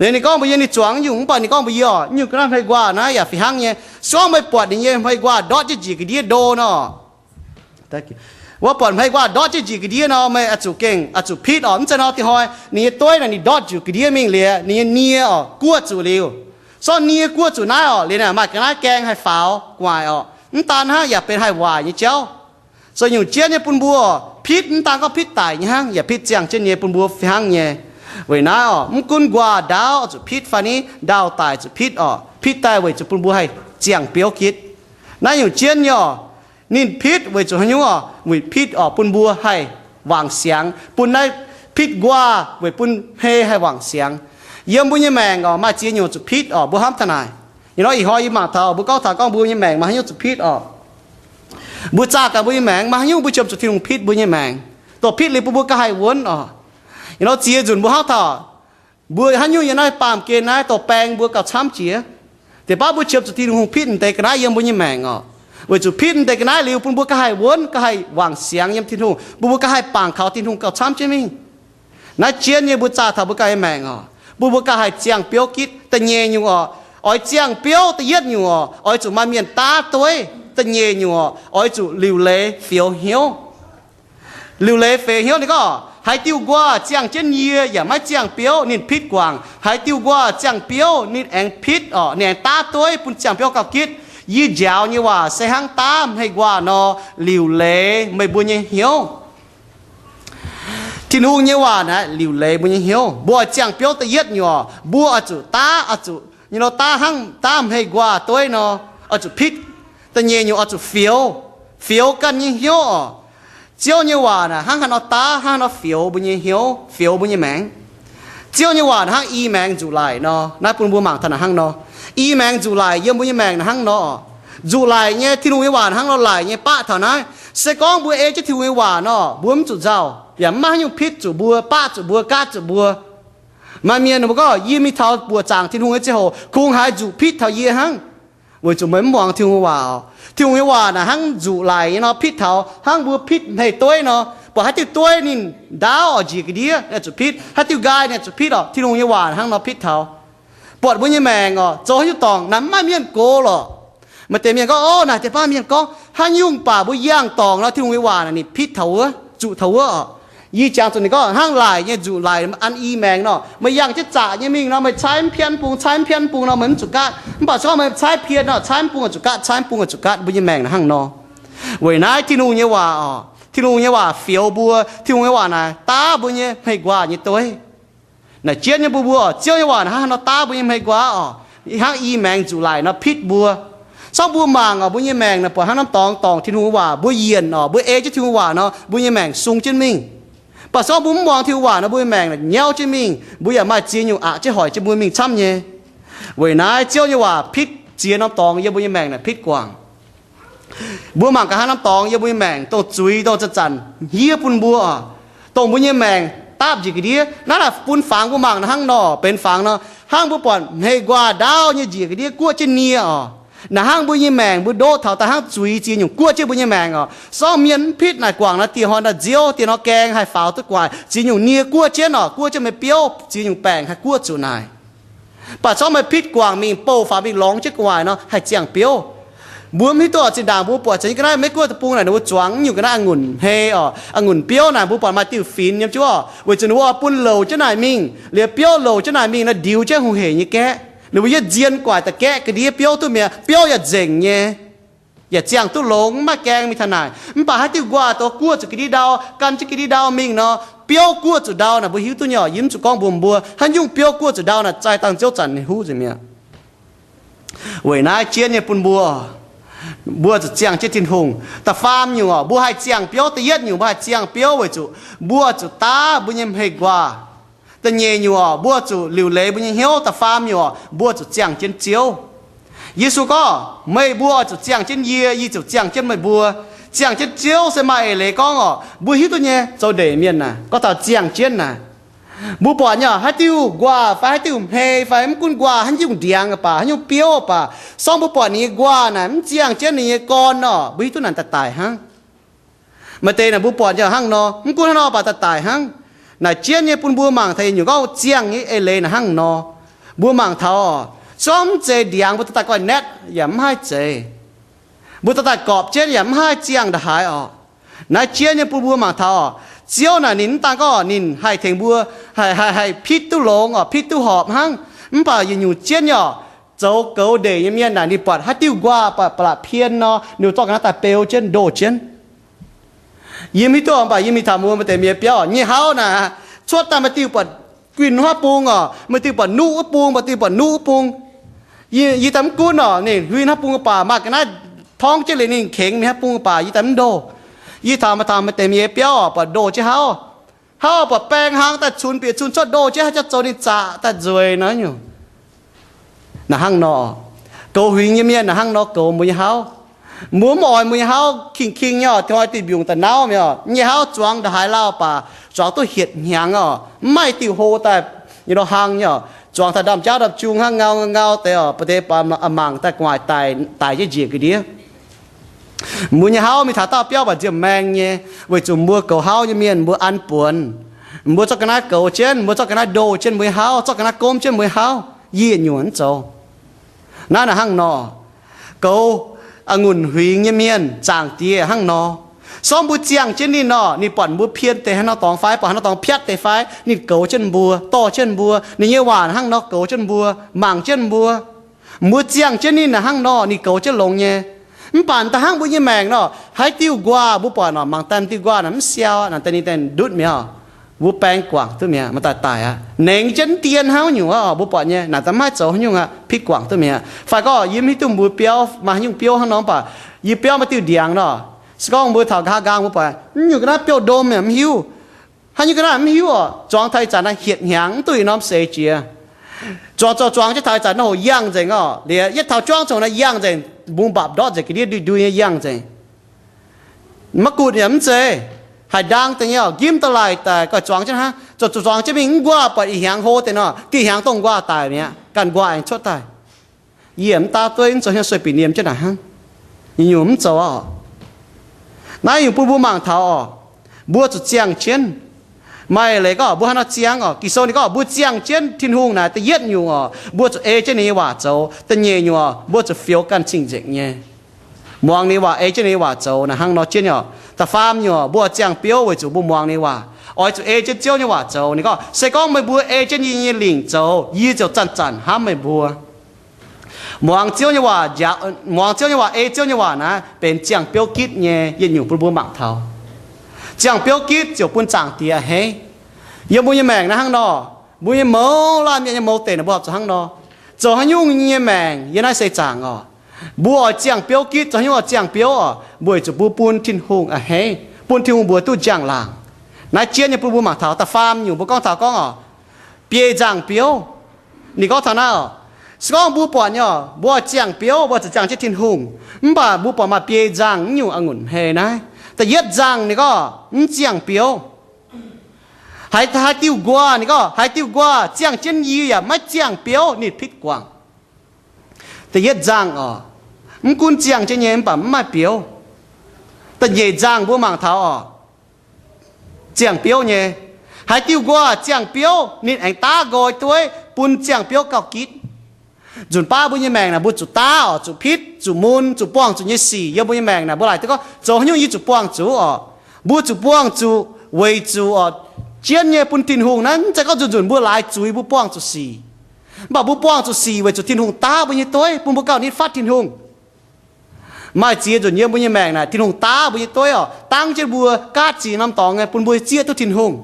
Liuz ninh gorngv mbuox yie ninh zuangx nyungc, mv baac ninh gorngh mbuox yie oc, nyungc ga'naaiv hmei nquaah naaiv yaac fih hnangv nyei. Se gorngv meih buatc ninh nyei hmei nquaah ndortv jienv njiec ga'ndiev ndo nor, wuov buatc hmei nquaah ndortv jienv njiec ga'ndiev nor, meih oix zuqc gengh oix zuqc pitv oc. Mv zeiz nor, dih hnoi ninh nyei dueiv naaic ninh ndortv njiec ga'ndiev mingh liuz, ninh nyei nie oc guoqv zuqc liuz. Sorng nie guoqv zuqc naaiv oc, liuz naaic maaih ga'naaiv gaeng haih faaux gu'nguaaic oc. Mv daan hnangv, yaac benx haih waaic nyei jauv. Zoux nyungc jienv nyei bun mbuo oc, pitv mv daan gorngv pitv daic nyei hnangv, yaac pitv ziangh jienv nyei bun mbuo fih hnangv nyei. Weic naaiv oc, mv gunv nquaah ndaauv zuqc pitv fai ni ndaauh daic zuqc pitv oc, pitv daaih weic zuqc bun mbuo haih ziangh biouv gitv. Naaiv nyungc jienv nyei oc, ninh pitv weic zuqc haaix nyungc oc? Weic pitv oc bun mbuo haih wangc siangx, bun naaiv pitv nquaah weic bun hmei haih wangc siangx. Yiem mbuo nyei maengc oc, maaih ziex nyungc zuqc pitv oc, mbuo hnamv taux naaic. Ih hnoi yie mangc taux mbuo gorngv taux gorngv mbuo nyei maengc maaih haaix nyungc zuqc pitv oc. Mbuo zaah gaax mbuo nyei maengc maaih haaix nyungc mbuo qiemx zuqc Tin-Hungh pitv mbuo nyei maengc. Dongh pitv liuz bun mbuo gauh haih wuonv oc. Ih hnoi ziex nzunc mbuo hnamv taux mbuo haaix nyungc yiem naaiv baamh gen naaiv dongh baeng mbuo gauh camv jiex. Deix baav mbuo qiemx zuqc Tin-Hungh pitv deix ga'naaiv yiem mbuo nyei maengc oc, weic zuqc pitv deix ga'naaiv liuz bun mbuo gauh haih wuonv, gauh haih wangc siangx yiem Tin-Hungh, bun mbuo gauh haih bangc kaux Tin-Hungh gauh camv jienv mingh. Naaiv jienv nyei mbuo zaah taux mbuo ganh nyei maengc oc, bun mbuo ganh haih ziangh biouv gitv. Da'nyeic nyungc oc, oix ziangh biouv da'yietv nyungc oc, oix zuqc maaih mienh daav dueiv. Da'nyeic nyungc oc, oix zuqc liuc leiz fioux hnyouv. Liuc leiz fioux hnyouv ninh gorngv, haaix diuh nquaah ziangh jienv yie yaac maiv ziangh biouv ninh pitv guangc. Haaix diuh nquaah ziangh biouv ninh aengx pitv oc, ninh aengx daav dueiv bun ziangh biouv gauh gitv. Yie njaaux nyei waac se hnangv daav hmei nquaah nor, liuc leiz meih mbuo nyei hnyouv. Tin-Hungh nyei waac naaic liuc leiz mbuo nyei hnyouv. Mbuo oix ziangh biouv da'yietv nyungc oc, mbuo oix zuqc daav, oix zuqc nyei nor daav hnangv daav hmei nquaah dueiv nor, oix zuqc pitv. Da'nyeic nyungc oix zuqc fioux, fioux ganh nyei hnyouv oc. Ziouv nyei waac naaic hnangv haaix nor daav, hnangv haaix nor fioux mbuo nyei hnyouv, fioux mbuo nyei maengc. Ziouv nyei waac naaic hnangv i maengx nzuqc laic nor. Naaiv bun mbuo mangc taux naaic hnangv nor. I maengx nzuqc laic yiem mbuo nyei maengc naaic hnangv nor. Nzuqc laic nyei Tin-Hungh nyei waac naaic hnangv nor laic nyei baqv taux naaiv. Se gorngv mbuo ei jienv Tin-Hungh nyei waac nor, mbuo mv zuqc nzauh, yaac mv maaih haaix nyungc pitv zuqc mbuo, baqv zuqc mbuo, gaatv zuqc mbuo. Maaih mienh ninh mbuo gorngv, yie mingh taux buoqc zaangc Tin-Hungh nyei ziangh hoc kungx haiz nzuqc pitv taux yie hnangv. Weic zuqc meih mv muangx Tin-Hungh nyei waac oc. Tin-Hungh nyei waac naaic hnangv nzuqc laic nyei nor, pitv taux hnangv mbuo pitv hmei dueiv nor. Buatc haaix diuh dueiv ninh ndaauv oc, njiec ga'ndiev, ninh zuqc pitv. Haaix diuh nqaai ninh zuqc pitv oc. Tin-Hungh nyei waac hnangv nor pitv taux. Buatc mbuo nyei maengc oc, zoux haaix nyungc dorngc naaic mv maaih mienh gox lorqc. Maaih deix mienh gorngv, o, naaic deix baav mienh gorngv haaix nyungc baac mbuo yangh dorngc nor, Tin-Hungh nyei waac naaic ninh pitv taux wuov, zuqc taux wuov oc. Yie jangx zuqc ninh gorngv hnangv laic nyei nzuqc laic an i maengx nor, meih yangh jienv zaqc nyei mingh nor, meih caaiv mv pien bung, caaiv mv pien bung nor, meih mv zuqc gaatv. Mv baac se gorngv meih caaiv pien nor, caaiv mv bung oix zuqc gaatv, caaiv mv bung oix zuqc gaatv, mbuo nyei maengc naaic hnangv nor. Weic naaiv Tin-Hungh nyei waac oc, Tin-Hungh nyei waac fioux mbuo. Tin-Hungh nyei waac naaic daav mbuo nyei hmei nquaah nyei dueiv. Naaic jienv nyei bun mbuo oc, Ziouv nyei waac naaic hnangv haaix nor daav mbuo nyei hmei nquaah oc, hnangv i maengx nzuqc laic nor pitv mbuo. Sorng mbuo mangc oc, mbuo nyei maengc naaic buatc hnangv norm dorngx dorngc Tin-Hungh nyei waac, mbuo yienc oc, mbuo ei jienv Tin-Hungh waac nor, mbuo nyei maengc sung jienv mingh. Mv baac se gorngv mbuo mv muangx Tin-Hungh waac nor, mbuo nyei maengc naaic nyauv jienv mingh, mbuo yaac maaih ziex nyungc aqc jienv hoic jienv mbuo mingh camv nyei. Weic naaiv Ziouv nyei waac pitv ziex norm dorngx yiem mbuo nyei maengc naaic pitv guangc. Mbuo mangc gaax haaix norm dorngx yiem mbuo nyei maengc, dongh zuiz, dongh zanc-zanc hniev bun mbuo oc, dongh mbuo nyei maengc dapv njiec ga'ndiev. Naaiv naaic bun fangx mbuo mangc naaic hnangv nor, benx fangx nor, hnangv mbuo buatc hmei nquaah ndaauv nyei njiec ga'ndiev guoqv jienv nie oc. Naaic hnangv mbuo nyei maengc mbuo ndoqv taux daaih hnangv zuiz ziex nyungc guoqv jienv mbuo nyei maengc oc. Sorng mienh mv pitv naaic guangc nor, dieh hnoi naaic nziouv, dieh hnoi gaeng haih faaux duqv gu'nguaaic, ziex nyungc nie guoqv jienv oc, guoqv jienv meih biouv, ziex nyungc baengc haih guoqv zuqc naaic. Mv baac sorng meih pitv guangc mingh, bouh faaux mingh lorngx jienv gu'nguaaic nor, haih ziangh biouv. Mbuo mv hiuv duqv oc, zinh ndaangc mbuo buatc caux nyei ga'naaiv Meiv Guoqv deic-bung naaic, ninh mbuo zuangx nyungc ga'naaiv a'ngunc hmei oc, a'ngunc biouv naaic, mbuo buatc maaih diuh finx nyei jienv oc, weic zuqc ninh mbuo oix bun louc jienv naaic mingh, liuz biouv louc jienv naaic mingh nor, ndiux jienv hungh heic nyei gaeqv. Ninh mbuo yietv nzien guaic da'gaeqv ga'ndiev biouv duqv mi'aqv. Biouv yaac nzengc nyei, yaac ziangh duqv longx, mv maaih gaeng mingh taux naaic. Mv baac haaix diuh nquaah dongh guoqv zuqc ga'ndiev ndau, gan jienv ga'ndiev ndau mingh nor, biouv guoqv zuqc ndau naaic mbuo hiuv duqv nyei oc. Yie mv zuqc gorngv mbuox mbuo, haaix nyungc biouv guoqv zuqc ndau naaic, zaaih dangh Ziouv zanc ninh huv nzengc mi'aqv. Weic naaiv jienv nyei bun mbuo, mbuo zuqc ziangh jienv Tin-Hungh. Da'faam nyungc oc, mbuo haih ziangh biouv. Da'yietv nyungc mbuo haih ziangh biouv weic zuqc mbuo zuqc daav mbuo nyei hmei nquaah. Da'nyeic nyungc oc, mbuo zuqc liuc leiz mbuo nyei hnyouv. Da'faam nyungc oc, mbuo zuqc ziangh jienv Ziouv. Yesu gorngv, meih mbuo oix zuqc ziangh jienv yie, yie ziouc ziangh jienv meih mbuo. Ziangh jienv Ziouv se maaih eix leiz gorngv oc, mbuo hiuv duqv nyei, zoux ndeic mienh naaic, gorngv taux ziangh jienv naaic, mbuo buatc nyei oc, haaix diuh nquaah fai haaix diuh hmei fai mv gunv nquaah haaix nyungc ndiangx baac, haaix nyungc biouv baac, se gorngv mbuo buatc ninh nyei nquaah naaic mv ziangh jienv ninh nyei gorn oc, mbuo hiuv duqv naaic daaih daic hnangv. Maaih deix naaic mbuo buatc nyei hnangv nor, mv gunv hnangv nor baac daaih daic hnangv. Naaic jienv nyei bun mbuo mangc taux yietc nyungc gorngv ziangh nyei eix leiz naaic hnangv nor. Mbuo mangc taux oc, se gorngv mv zeiz ndiangx, mbuo dorh daaih goiv-naetv yaac mv haih zeiz. Mbuo dorh daaih gorpc jienv yaac mv haih ziangh ndongc haaix oc. Naaiv jienv nyei bun mbuo mangc taux oc, Ziouv naaic ninh mv daan gorngv ninh haih tengx mbuo, haih, haih, haih pitv duqv longx oc, pitv duqv horpc hnangv. Mv baac yietc nyungc jienv nyei oc, zoux goux ndeic nyei mienh naaic ninh buatc haaix diuh nquaah baac ba'laqc pien nor, ninh zorqv ga'naaiv daaih beu jienv, ndoh jienv. Yie mv hiuv duqv, mv baac yie mingh taux mbuo maaih deix mienh biauv, nyei hauv naaic, cuotv daaih maaih diuh buatc guinh hnangv bung oc, maaih diuh buatc nuqv wuov bung, maaih diuh buatc nuqv wuov bung. Yie, yie daaih mv gunv oc, ninh huin hnangv bung baac maaih ga'naaiv torngv jienv liuz ninh kengx mingh hnangv bung baac yie daaih mv ndoh. Yie taux maaih taux maaih deix mienh biauv oc, buatc ndoh jienv hauv, hauv buatc baeng hlang daaih cunx bieqc cunx cuotv, ndoh jienv haaix jauv zoux ninh zaqc daaih nzueic nor nyungc. Naaic hnangv nor, goux huingx nyei mienh naaic hnangv nor goux mbuo nyei hauv. Mbuo mv oix mbuo nyei hauv king-king nyei oc, hnoi diuh mbiungc daaih nauv mi'aqv oc. Nyei hauv zuangx ndongc haaix lauh baac zuangx duqv hietc hnyangx oc, mv maaih diuh hlo daaih nyei lo hang nyei oc. Zuangx taux ndaamv-jaauv ndaamv-jung hnangv, ngau ngau ngau deix oc, ba'deix baac mangc daaih gu'nguaaic daic, daic jienv njiec ga'ndiev. Mbuo nyei hauv mingh taux dauh biauv baac nziemh maeng nyei, weic zuqc mbuo goux hauv nyei mienh mbuo an buonc. Mbuo zorqv ga'naaiv goux jienv, mbuo zorqv ga'naaiv ndoh jienv mbuo nyei hauv, zorqv ga'naaiv gomv jienv mbuo nyei hauv, yie nyungc mv zoux. Naaiv naaic hnangv nor, goux a'ngunc huingx nyei mienh, Zaangc Diex hnangv nor. Se gorngv mbuo ziangh jienv ninh nor, ninh buatc mbuo pien deix haaix nor dorngx fai, buatc haaix nor dorngx piatv deix fai, ninh goux jienv mbuo, dorh jienv mbuo. Ninh nyei waac hnangv nor goux jienv mbuo, mangc jienv mbuo. Mbuo ziangh jienv ninh naaic hnangv nor, ninh goux jienv longx nyei. Mv baac da'hnangv mbuo nyei maengc nor, haaix diuh nquaah mbuo buatc nor, mangc daaih m'diuh nquaah naaic mv siau, naaic daaih ninh daaih ndutv mi'aqv. Mbuo baeng guangc duqv mi'aqv, maaih daaih daic aqv. Nengx jienv dien hnangv nyungc oc, mbuo buatc nyei naaic daaih mv haih zoux haaix nyungc aqv, pitv guangc duqv mi'aqv. Fai gorngv yie mv hiuv duqv mbuo biauv maaih haaix nyungc biouv hnangv nor, mv baac yie biauv maaih diuh ndiangx nor, se gorngv mbuo taux nqa'haav nqaang mbuo buatc, mv nyungc ga'naaiv biouv-ndom yaac mv hiuv, haaix nyungc ga'naaiv mv hiuv oc, zuangx taux ih zanc naaiv hietc hnyangx mv duqv ih norm seix jiex. Zuangx zoux zuangx jienv taux ih zanc naaiv hoc yangh nzengc oc, liuz yietv taux juangv congx naaiv yangh nzengc, mbungv mbapc ndortv nzengc, ga'ndiev ndui ndui nyei yangh nzengc. Maiv gutv yaac mv zeiz, haaix ndaang deix nyei oc, njimv da'laic daaih goiv zuangx jienv hnangv, zoux zoux zuangx jienv mingh mv nquaah, buatc ih hnyangx hlo deix nor, diuh hnyangx dongh nquaah daic mi'aqv, ganh nquaah aengx cuotv daaih. Yie mv daav dueiv, mv zoux hnyouv sueih bieqc niemh jienv naaic hnangv. Nyungc-nyungc mv zoux oc. Naaiv nyungc bun mbuo mangc taux oc, mbuo zuqc ziangh jienv. Maaih leiz gorngv mbuo haaix nor ziangh oc, Ging-Sou ninh gorngv mbuo ziangh jienv Tin-Hungh naaic, da'yietv nyungc oc, mbuo zuqc ei jienv ninh nyei waac zoux. Da'nyeic nyungc oc, mbuo zuqc fioux ganh cing-nzengc nyei, muangx ninh nyei waac, ei jienv ninh nyei waac zoux naaic hnangv nor jienv nyei oc. Da'faam nyungc oc, mbuo ziangh biouv weic zuqc mbuo muangx ninh nyei waac, oix zuqc ei jienv Ziouv nyei waac zoux. Ninh gorngv, se gorngv meih mbuo ei jienv yie nyei lingc zoux, yie ziouc zanc-zanc hnamv meih mbuo. Muangx Ziouv nyei waac, muangx Ziouv nyei waac, ei Ziouv nyei waac naaiv benx ziangh biouv gitv nyei yietc nyungc bun mbuo mangc taux. Ziangh biouv gitv ziouc bun Zaangc Diex a'hneiv. Yiem mbuo nyei maengc naaiv hnangv nor, mbuo nyei mouz, laanh mienh nyei mouz deic naaic mbuo horpc zuqc hnangv nor. Zoux haaix nyungc nyei maengc yiem naaiv seix zaangc oc, mbuo oix ziangh biouv gitv, zoux haaix nyungc oix ziangh biouv oc, weic zuqc mbuo bun Tin-Hungh a'hneiv, bun Tin-Hungh mbuox duqv njang-laangc. Naaiv jienv nyei bun mbuo mangc taux da'faam nyungc mbuo gorngv taux gorngv oc, biei nzangh biouv. Ninh gorngv taux naaiv oc, se gorngv mbuo buatc nyei oc, mbuo oix ziangh biouv, mbuo zuqc ziangh jienv Tin-Hungh. Mv baac mbuo buatc maaih biei nzangh nyungc a'ngunc hmei naaiv. Da'yietv nzangh ninh gorngv mv ziangh biouv. Haaix, haaix diuh nquaah, ninh gorngv haaix diuh nquaah ziangh jienv yie yaac maiv ziangh biouv, ninh pitv guangc. Da'yietv nzangh oc, mv gunv ziangh jienv nyei mv baac mv maaih biouv. Da'nyeic nzangh mbuo mangc taux oc, ziangh biouv nyei. Haaix diuh nquaah ziangh biouv ninh aengx daav nqoi dueiv bun ziangh biouv gauh gitv. Nzunc baav mbuo nyei maengc naaic mbuo zuqc daav oc, zuqc pitv, zuqc mun, zuqc buangh zuqc nyei sic yiem mbuo nyei maengc naaic, mbuo laaic duqv gorngv zoux haaix nyungc yie zuqc buangh zuqc oc. Mbuo zuqc buangh zuqc, weic zuqc oc, jienv nyei bun Tin-Hungh naaiv, mv zeiz gorngv nzunc nzunc mbuo laaix zuiz mbuo buangh zuqc sic. Mv baac mbuo buangh zuqc sic weic zuqc Tin-Hungh daav mbuo nyei dueiv, bun mbuo gauh nitv fatv Tin-Hungh. Maaih ziex nzunc yiem mbuo nyei maengc naaic Tin-Hungh daav mbuo nyei dueiv oc, dangv jienv mbuo gaatv ziex norm dorngx nyei bun mbuo zieqv duqv Tin-Hungh.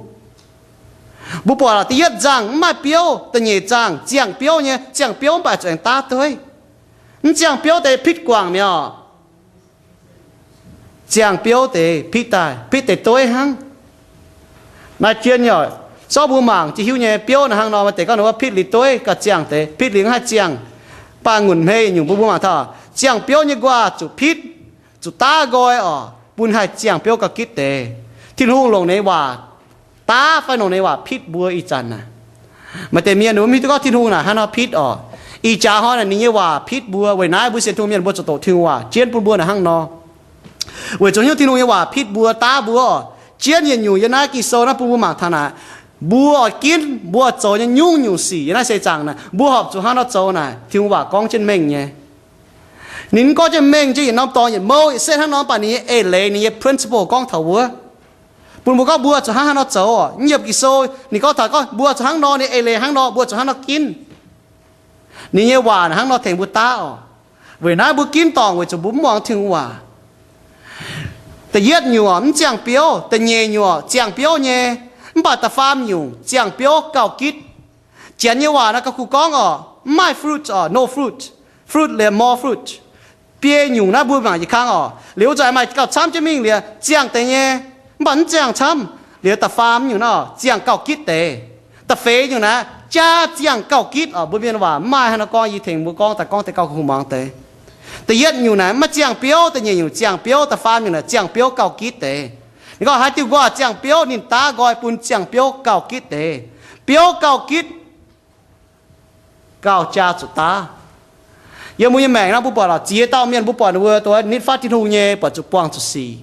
Mbuo buatc lorqc, da'yietv nzangh mv maaih biouv, da'nyeic nzangh ziangh biouv nyei, ziangh biouv mv baac zuqc aengx daav dueiv. Mv ziangh biouv deix pitv guangc mi'aqv. Ziangh biouv deix pitv daaih, pitv deix dueiv hnangv. Naaiv jienv nyei oc, zorqv mbuo mangc jienv hiuv nyei biouv naaic hnangv nor, maaih deix gorngv ninh wuov pitv liuz dueiv gauh ziangh deix, pitv liuz mv haih ziangh. Mv baac ngunc hmei nyungc mbuo mbuo mangc taux, ziangh biouv nyei nquaah zuqc pitv, zuqc daav nqoi oc, bun haih ziangh biouv gauh gitv deix. Tin-Hungh longc ninh nyei waac daav fai longc ninh nyei waac pitv mbuo ih zanc naaic. Maaih deix mienh mbuo mv hiuv duqv gorngv Tin-Hungh naaic hnangv nor pitv oc. Ih jaax hnoi naaic ninh nyei waac pitv mbuo. Weic naaiv mbuo sienx Tin-Hungh mienh mbuo zuqc doqc Tin-Hungh waac jienv bun mbuo naaic hnangv nor. Weic zuqc hiuv Tin-Hungh nyei waac pitv mbuo, daav mbuo oc. Jienv yietc nyungc yiem naaiv Ging-Sou naaiv bun mbuo mangc taux naaic, mbuo oix ginv, mbuo oix zoux nyei nyungc-nyungc sic yiem naaiv seix zaangc naaic, mbuo horpc zuqc hnangv nor zoux naaic, Tin-Hungh waac gorngv jienv mengh nyei. Ninh mv gorngv jienv mengh jienv yietc norm dorngx yietc mouh yietc setv hnangv nor, mv baac ninh nyei eix leiz, ninh nyei principle gorngv taux wuov, bun mbuo gorngv mbuo zuqc hnangv haaix nor zoux oc. Mv yiem Ging-Sou ninh gorngv taux gorngv mbuo zuqc hnangv nor, ninh eix leiz hnangv nor, mbuo zuqc hnangv nor ginv. Ninh nyei waac naaic hnangv nor tengx mbuo daav oc. Weic naaiv mbuo ginv dorngc weic zuqc mbuo mv muangx Tin-Hungh waac. Da'yietv nyungc mv ziangh biouv, da'nyeic nyungc ziangh biouv nyei, mv baac da'faam nyungc ziangh biouv gauh gitv. Janx nyei waac naaiv gauh kungx gorngv oc, mv maaih fruit oc, no fruit. Fruit liemh more fruit. Biei nyungc naaiv mbuo mangc yietc kang oc. Liuz wuov zanc maaih gauh camv jienv mingh liuz ziangh deix nyei, mv baac mv ziangh camv. Liuz da'faam nyungc naaiv oc, ziangh gauh gitv deix. Da'feix nyungc naaiv jaa ziangh gauh gitv oc. Mbuo mienh waac mv maaih hnangv nor gorngv, yie tengx mbuo gorngv daaih gorngv deix gauh kungx muangx deix. Da'yietv nyungc naaic mv maaih ziangh biouv, da'nyeic nyungc ziangh biouv, da'faam nyungc naaic ziangh biouv gauh gitv deix. Ninh gorngv haaix diuh nquaah ziangh biouv ninh daav nqoi bun ziangh biouv gauh gitv deix. Biouv gauh gitv gauh jaa zuqc daav. Yiem mbuo nyei maengc naaiv mbuo buatc lorqc, ziex dauh mienh mbuo buatc ninh mbuo nitv fatv Tin-Hungh nyei buatc zuqc buangh zuqc sic.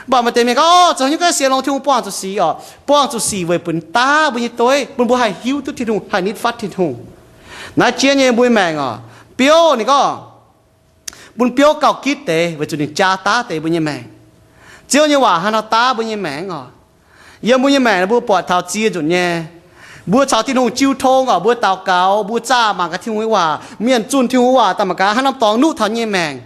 Mv baac maaih deix mienh gorngv, o, zoux haaix nyungc gaax sienx longx Tin-Hungh buangh zuqc sic oc. Buangh zuqc sic weic bun daav mbuo nyei dueiv, bun mbuo haih hiuv duqv Tin-Hungh, haih nitv fatv Tin-Hungh. Naaiv jienv nyei mbuo nyei maengc oc, biouv ninh gorngv bun biouv gauh gitv deix weic zuqc ninh jaa daav deix mbuo nyei maengc. Ziouv nyei waac hnangv nor daav mbuo nyei maengc oc. Yiem mbuo nyei maengc mbuo buatc taux ziex nzunc nyei, mbuo caux Tin-Hungh jiu tong oc, mbuo daux gaux, mbuo zaah mangc gaax Tin-Hungh nyei waac, mienh zunh Tin-Hungh waac daaih mangc gaax hnangv norm dorngx nuqv taux nyei maengc.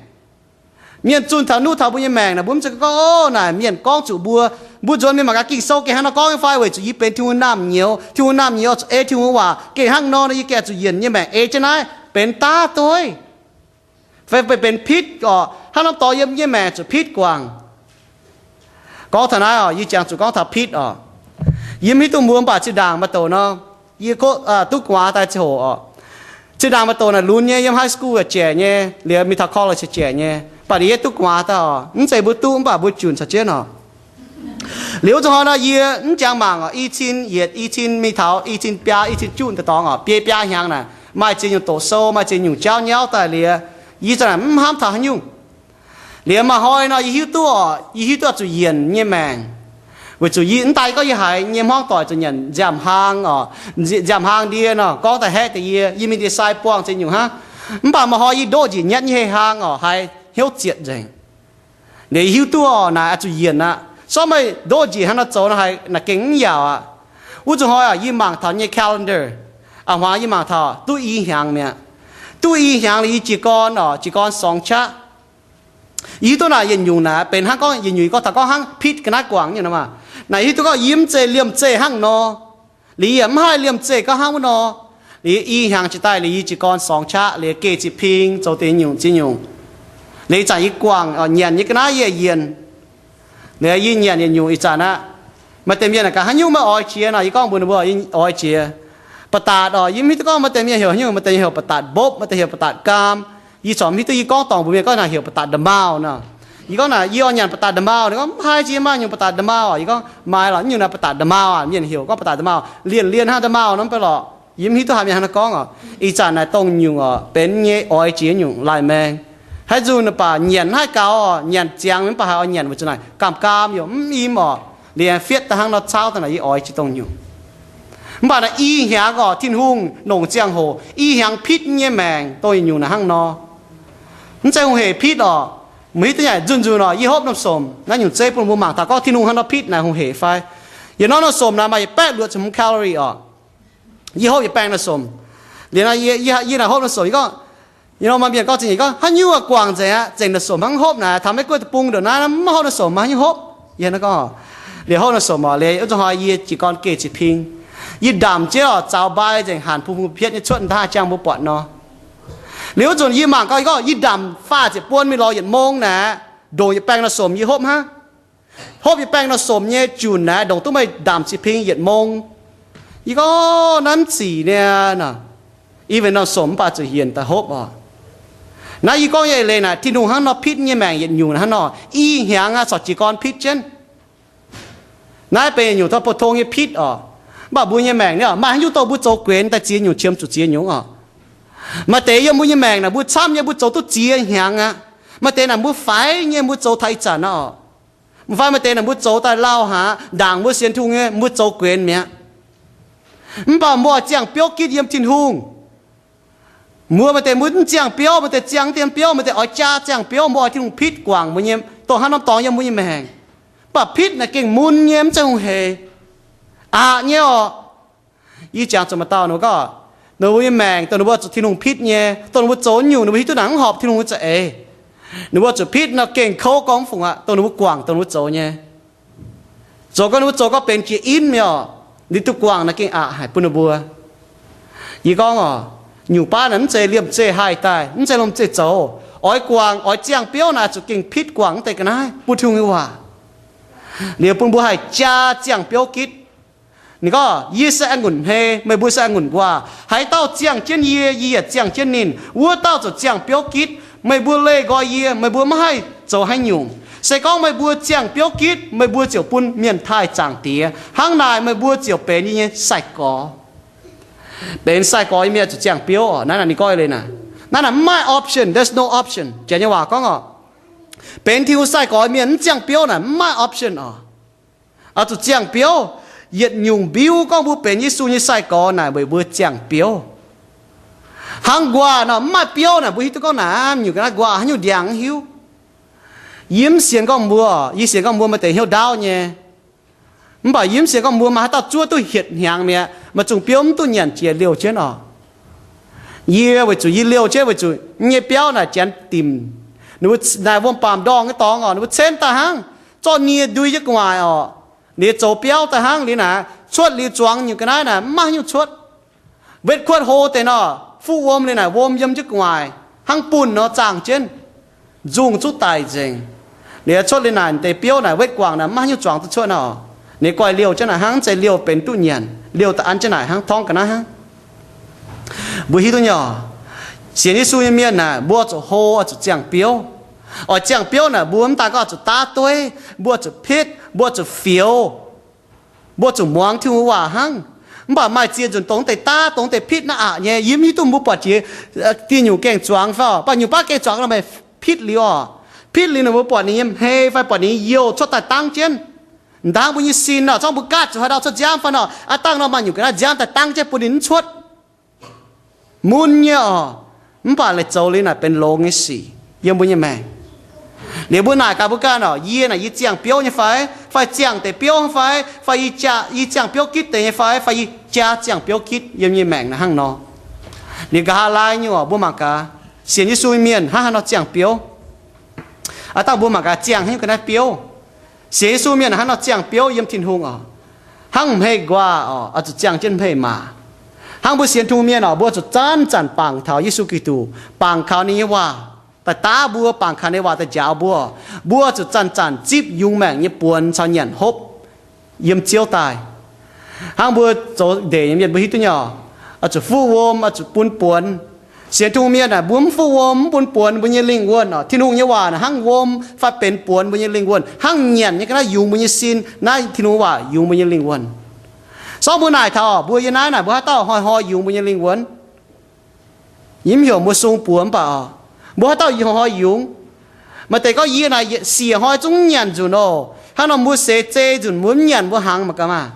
Mienh zunh taux nuqv taux mbuo nyei maengc naaic, mbuo mv zeiz gorngv, o, naaic mienh gorngv zuqc mbuo, mbuo nzuonx mingh mangc gaax Ging-Sou gengh hnangv nor gorngv nyei fai, weic zuqc yie benx Tin-Hungh naamh nyouz. Tin-Hungh naamh nyouz oix zuqc ei Tin-Hungh waac gengh hnangv nor nor, yie gengh zuqc yienc nyei maengc ei jienv naaiv benx daav dueiv. Fai benx pitv oc, hnangv norm dorngx yiem nyei maengc zuqc pitv guangc. Gorngv taux naaiv oc, yie jangx zuqc gorngv taux pitv oc. Yie mv hiuv duqv mbuo mv baac zinh ndaangc maaih douc nor, yie duqv gu'nguaaz daaih ziangh hoc oc. Zinh ndaangc maaih douc naaic lunx nyei, yiem high school yaac jaic nyei, liuz mingh taux college yaac jaic nyei. Mv baac ninh yie duqv gu'nguaaz daaih oc, mv zeiz mbuo duqv, mv baac mbuo junc caux jienv oc. Liuz wuov zanc hnoi nor yie mv jangx mangc oc, i cin yietc, i cin mingh taux i cin biaa, i cin juqv daaih dorngx oc, biei biaa hnyangx naaic, maaih ziex nyungc doqc sou, maaih ziex nyungc jauv nyauv daaih liuz, yie za'naaic mv hnamv taux haaix nyungc. Liuz maaih hnoi nor yie hiuv duqv oc, yie hiuv duqv oix zuqc yienc nyei maengc. Weic zuqc yie mv daaih gorngv yie haiz nyei hmuangv doic zuqc nyanc nziaamv-hlaang oc, nziaamv-hlaang ndie nor gorngv daaih haeqv deix yie, yie mingh ndie-sai buangh ziex nyungc hnangv. Mv baac maaih hnoi yie ndoqv njiec nyatv nyei hei hlang oc, haiz hnyouv zietc nzengc. Liuz yie hiuv duqv oc, naaic oix zuqc yienc aqv. Sortv meih ndoqv njiec hnangv nor zoux nor, haiz naaic gengh mv yaauc aqv. Wuov zanc hnoi oc, yie mangc taux nyei calendar, a'hmuangx yie mangc taux duqv i hnyangx mi'aqv. Duqv i hnyangx liuz yie jiez gorn oc, jiez gorn sorngx qaqv. Yie hiuv duqv naaic yietc nyungc naaic benx hnangv gorngv yietc nyungc yie gorngv taux gorngv hnangv pitv ga'naaiv guangc nyungc nor maah. Naaic yie hiuv duqv gorngv yie mv zeiz liemh zeih hnangv nor. Liuz yie mv haih liemh zeih gorngv hnangv wuov nor. Liuz i hnyangx jiex daaih liuz yie jiez gorn sorngx qaqv liuz geh ziex ping zoux deix nyungc ziex nyungc. Liuz ih zanc yie guangc oc, nyanc nyei ga'naaiv yie yienc. Liuz yie nyanc yietc nyungc ih zanc aqv. Maaih deix mienh naaic gaax, haaix nyungc meih oix jiex nor? Yie gorngv mbuox ninh mbuo, yie oix jiex ba'datc oc. Yie mv hiuv duqv gorngv maaih deix mienh heuc haaix nyungc, maaih deix mienh heuc ba'datc mbopv, maaih deix heuc ba'datc gaam. Yie corc mv hiuv duqv, yie gorngv dorngc mbuox mienh gorngv naaic heuc ba'datc nda'maauh nor. Yie gorngv naaic yie oix nyanc ba'datc nda'maauh. Ninh gorngv mv haih, yie maaih nyungc ba'datc nda'maauh oc. Yie gorngv maaih lorqc, nyungc naaic ba'datc nda'maauh aqv. Mienh heuc gorngv ba'datc nda'maauh, lienh lienh hnangv nda'maauh nor mv baac lorqc. Yie mv hiuv duqv haaix mienh hnangv naaiv gorngv oc. Ih zanc naaic dongh nyungc oc, benx nyei oix jiex nyungc laih maeng. Haaix nzunc naaic baac nyanc mv haih gaux oc, nyanc ziangx mv baac haih oix nyanc weic zuqc naaic gaam gaam yaac mv im oc. Liuz fietv daaih hnangv nor cauv daaih naaic yie oix jiex dongh nyungc. Mv baac naaiv i hnyangx oc, Tin-Hungh longc ziangh hoc i hnyangx pitv nyei maengc dongh yietc nyungc naaiv hnangv nor. Mv zeiz hungh hec pitv oc. Meih hiuv duqv nyei, nzunc nzunc oc, yie hopv norm-somc naaiv nyungc zeiv bun mbuo mangc taux gorngv Tin-Hungh hnangv nor pitv naaic hungh hec fai. Yietc norm norm-somc naaic maaih yietc baeqv luoqc ziepc hmz calorie oc. Yie hopv yietc baengh norm-somc. Liuz naaiv yie, yie naaic hopv norm-somc, yie gorngv, yie nor maaih mienh gorngv zingh, yie gorngv, haaix nyungc guangc nzengc aqv, zengc norm-somc hnangv hopv naaic, taux maiv guoqv deic-bung ndongc naaiv mv hopv norm-somc, haaix nyungc hopv? Yie hnangv gorngv, liuz hopv norm-somc oc, liuz wuov zanc hnoi yie jiez gorn geh ziex ping, yie ndamc jienv oc, zaux mbai nzengc, hanc bun mbuo pietv nyei cuotv daaih jangx mbuo buatc nor. Liuz wuov zanc yie mangc gaax, yie gorngv yie ndamc faah ziepc buon mingh lorz yietc mong naaic, ndongc yietc baengh norm-somc yie hopv hnangv. Hopv yietc baengh norm-somc nyei junc naaic, ndongc duqv meih ndamc ziex ping yietc mong. Yie gorngv, naaiv mv zic niaa. Even norm-somc mv baac zuqc hienx daaih hopv oc. Naaiv yie gorngv nyei eix leiz naaic, Tin-Hungh hnangv nor pitv nyei maengc yietc nyungc hnangv nor, i hnyangx aqv corc jiez gorn pitv jienv. Naaiv benx yietc nyungc taux pou-tong nyei pitv oc. Mv baac mbuo nyei maengc ni, maaih haaix nyungc dongh mbuo zoux guenx daaih ziex nyungc qiemx zuqc ziex nyungc oc. Maaih deix yiem mbuo nyei maengc naaic mbuo camv nyei mbuo zoux duqv ziex hnyangx aqv. Maaih deix naaic mbuo faix nyei mbuo zoux taux ih zanc aqv oc. Mv fai maaih deix naaic mbuo zoux daaih lauh haic, ndaangc mbuo sienx Tin-Hungh nyei mbuo zoux guenx mi'aqv. Mv baac mbuo oix ziangh biouv gitv yiem Tin-Hungh. Mbuo maaih deix mbuo mv ziangh biouv, maaih deix ziangh dien biouv, maaih deix oix jaa ziangh biouv, mbuo oix Tin-Hungh pitv guangc mbuo nyei, dongh hnangv norm dorngx yiem mbuo nyei maengc. Mv baac pitv naaic gengh mun nyei, mv zeiz hungh hec. Aqc nyei oc. Yie jangx zuqc maaih dauh ninh mbuo gorngv, ninh mbuo nyei maengc dongh ninh mbuo zuqc Tin-Hungh pitv nyei, dongh ninh mbuo zoux nyungc ninh mbuo hiuv duqv naaic mv horpc Tin-Hungh nyei za'eix. Ninh mbuo zuqc pitv nor gengh kouv gorngv mv fungc aqv, dongh ninh mbuo guangc dongh ninh mbuo zoux nyei. Zoux gorngv ninh mbuo zoux gorngv benx jiex inv mi'aqv, liuz duqv guangc naaic gengh aqc haic bun ninh mbuo. Yie gorngv oc, nyungc baav naaic mv zeiz liemh zeih haih daaih, mv zeiz liemh zeih zoux. Oix guangc, oix ziangh biouv naaic zuqc gengh pitv guangc mv deix ga'naaiv bun Tin-Hungh nyei waac, liuz bun mbuo haih jaa ziangh biouv gitv. Ninh gorngv, yie se a'ngunc hmei, meih mbuo se a'ngunc nquaah. Haaix dauh ziangh jienv yie, yie yaac ziangh jienv ninh, wuov dauh ziouc ziangh biouv gitv. Meih mbuo leih nqoi yie, meih mbuo maiv haih zoux haaix nyungc. Se gorngv meih mbuo ziangh biouv gitv, meih mbuo ziouc bun mienh taaih Zaangc Diex. Hnangv naaic meih mbuo ziouc benx yie nyei sai-gorx. Benx sai-gorx nyei mienh zuqc ziangh biouv oc. Naaiv naaic ninh gorngv leiz naaic, naaiv naaic mv maaih option, there's no option. Janx nyei waac gorngv oc, benx Tin-Hungh sai-gorx mienh mv ziangh biouv naaic mv maaih option oc. Oix zuqc ziangh biouv. Yietc nyungc mbiuv gorngv mbuo benx Yesu nyei sai-gorx naaic weic mbuo ziangh biouv. Hnangv nquaah nor mv maaih biouv naaic mbuo hiuv duqv gorngv naaic nyungc ga'naaiv nquaah haaix nyungc ndiangx mv hiuv. Yie mv sienx gorngv mbuo, yie sienx gorngv mbuo maaih deix hnyouv ndaauv nyei. Mv baac yie mv sienx gorngv mbuo maaih haaix dauh zuov duqv hietc hnyangx mi'aqv, maaih zungh biouv mv duqv nyanc jiex liouh jienv oc. Yie weic zuqc yie liouh jienv weic zuqc nyei biauv naaic janx dimc. Ninh mbuo naaic wuom-baamc ndorngh nyei dorngx oc, ninh mbuo cenv daaih hnangv, zorqv nie ndui jienv gu'nguaaic oc. Liuz zoux biauv daaih hnangv liuz naaic, cuotv liuz zuangx nyungc ga'naaiv naaic mv maaih haaix nyungc cuotv. Wetv kuotv hlo deix nor, fuqv wuom liuz naaic wuom yiem jienv gu'nguaaic hnangv bunh nor zaangh jienv, nzungh zuqv daic nzengc. Liuz cuotv liuz naaic deix biouv naaic wetv guangc naaic mv maaih haaix nyungc zuangx duqv cuotv nor. Ninh goiv liouh jienv naaic hnangv, mv zeiz liouh benx duqv nyanc, liouh daaih an jienv naaic hnangv torngv ga'naaiv hnangv. Mbuo hiuv duqv nyei oc, sienx Yesu nyei mienh naaic, mbuo zuqc hlo, oix zuqc ziangh biouv. Oix ziangh biouv naaic, mbuo mv daan gorngv oix zuqc daav dueiv, mbuo zuqc pitv, mbuo zuqc fioux, mbuo zuqc muangx Tin-Hungh waac hnangv. Mv baac maaih ziex nzunc dongh deix daav, dongh deix pitv naaiv aqc nyei. Yie mv hiuv duqv mbuo buatc jiex dieh nyungc gengh zuangx fai oc. Mv baac nyungc baav gengh zuangx nor meih pitv liuz oc. Pitv liuz ninh mbuo buatc ninh nyei hmei fai buatc ninh nyei youh cuotv daaih dangv jienv. Ndaangc mbuo nyei sin nor, zorngv mbuo gaatv zuqc haaix ndau cuotv nziaamv fai nor, aav dangh nor maaih nyungc ga'naaiv nziaamv daaih dangv jienv bun ninh mv cuotv. Mun nyei oc. Mv baac laaix zoux liuz naaic benx longx nyei sic yiem mbuo nyei maengc. Liuz mbuo naaic gaax mbuo ganh oc, yie naaic yie ziangh biouv nyei fai, fai ziangh deix biouv fai, fai yie jaa, yie ziangh biouv gitv deix nyei fai, fai yie jaa ziangh biouv gitv yiem nyei maengc naaic hnangv nor. Liuz nqa'haav laai nyungc oc, mbuo mangc gaax, sienx Yesu nyei mienh hnangv haaix nor ziangh biouv. Aav dangh mbuo mangc gaax ziangh haaix nyungc ga'naaiv biouv. Sienx Yesu mienh hnangv nor ziangh biouv yiem Tin-Hungh oc. Hnangv hmei nquaah oc, oix zuqc ziangh jienv hmei maac. Hnangv mbuo sienx Tin-Hungh mienh oc, mbuo zuqc zanc-zanc bangc taux Yesu Giduc, bangc kaux ninh nyei waac daaih daav mbuo, bangc kaux ninh nyei waac daaih njaaux mbuo. Mbuo zuqc zanc-zanc zipv yungz maengc nyei buonx caux nyanc hopv yiem Ziouv daaih. Hnangv mbuo zoux ndeic nyei mienh mbuo hiuv duqv nyei oc, oix zuqc fuqv wuom, oix zuqc bun buonx. Sienx Tin-Hungh mienh aah, mbuo mv fuqv wuom, mv bun buonx mbuo nyei lingh wuonh oc. Tin-Hungh nyei waac naaic hnangv wuom fai benx buonx mbuo nyei lingh wuonh, hnangv nyanc nyei ga'naaiv yungz mbuo nyei sin, naaiv Tin-Hungh waac yungz mbuo nyei lingh wuonh. Sorng mbuo naaic taux oc, mbuo yiem naaiv naaic mbuo haaix dauh hnoi-hnoi yungz mbuo nyei lingh wuonh? Yie mv heuc mbuo sung buoz mv baac oc, mbuo haaix dauh hnoi-hnoi yungz? Maaih deix gorngv, yie naaic yietc siec hnoi zungv mv nyanc nzunc oc. Hnangv nor mbuo seix zei nzunc mbuo mv nyanc mbuo hnaangx mangc gaax maah.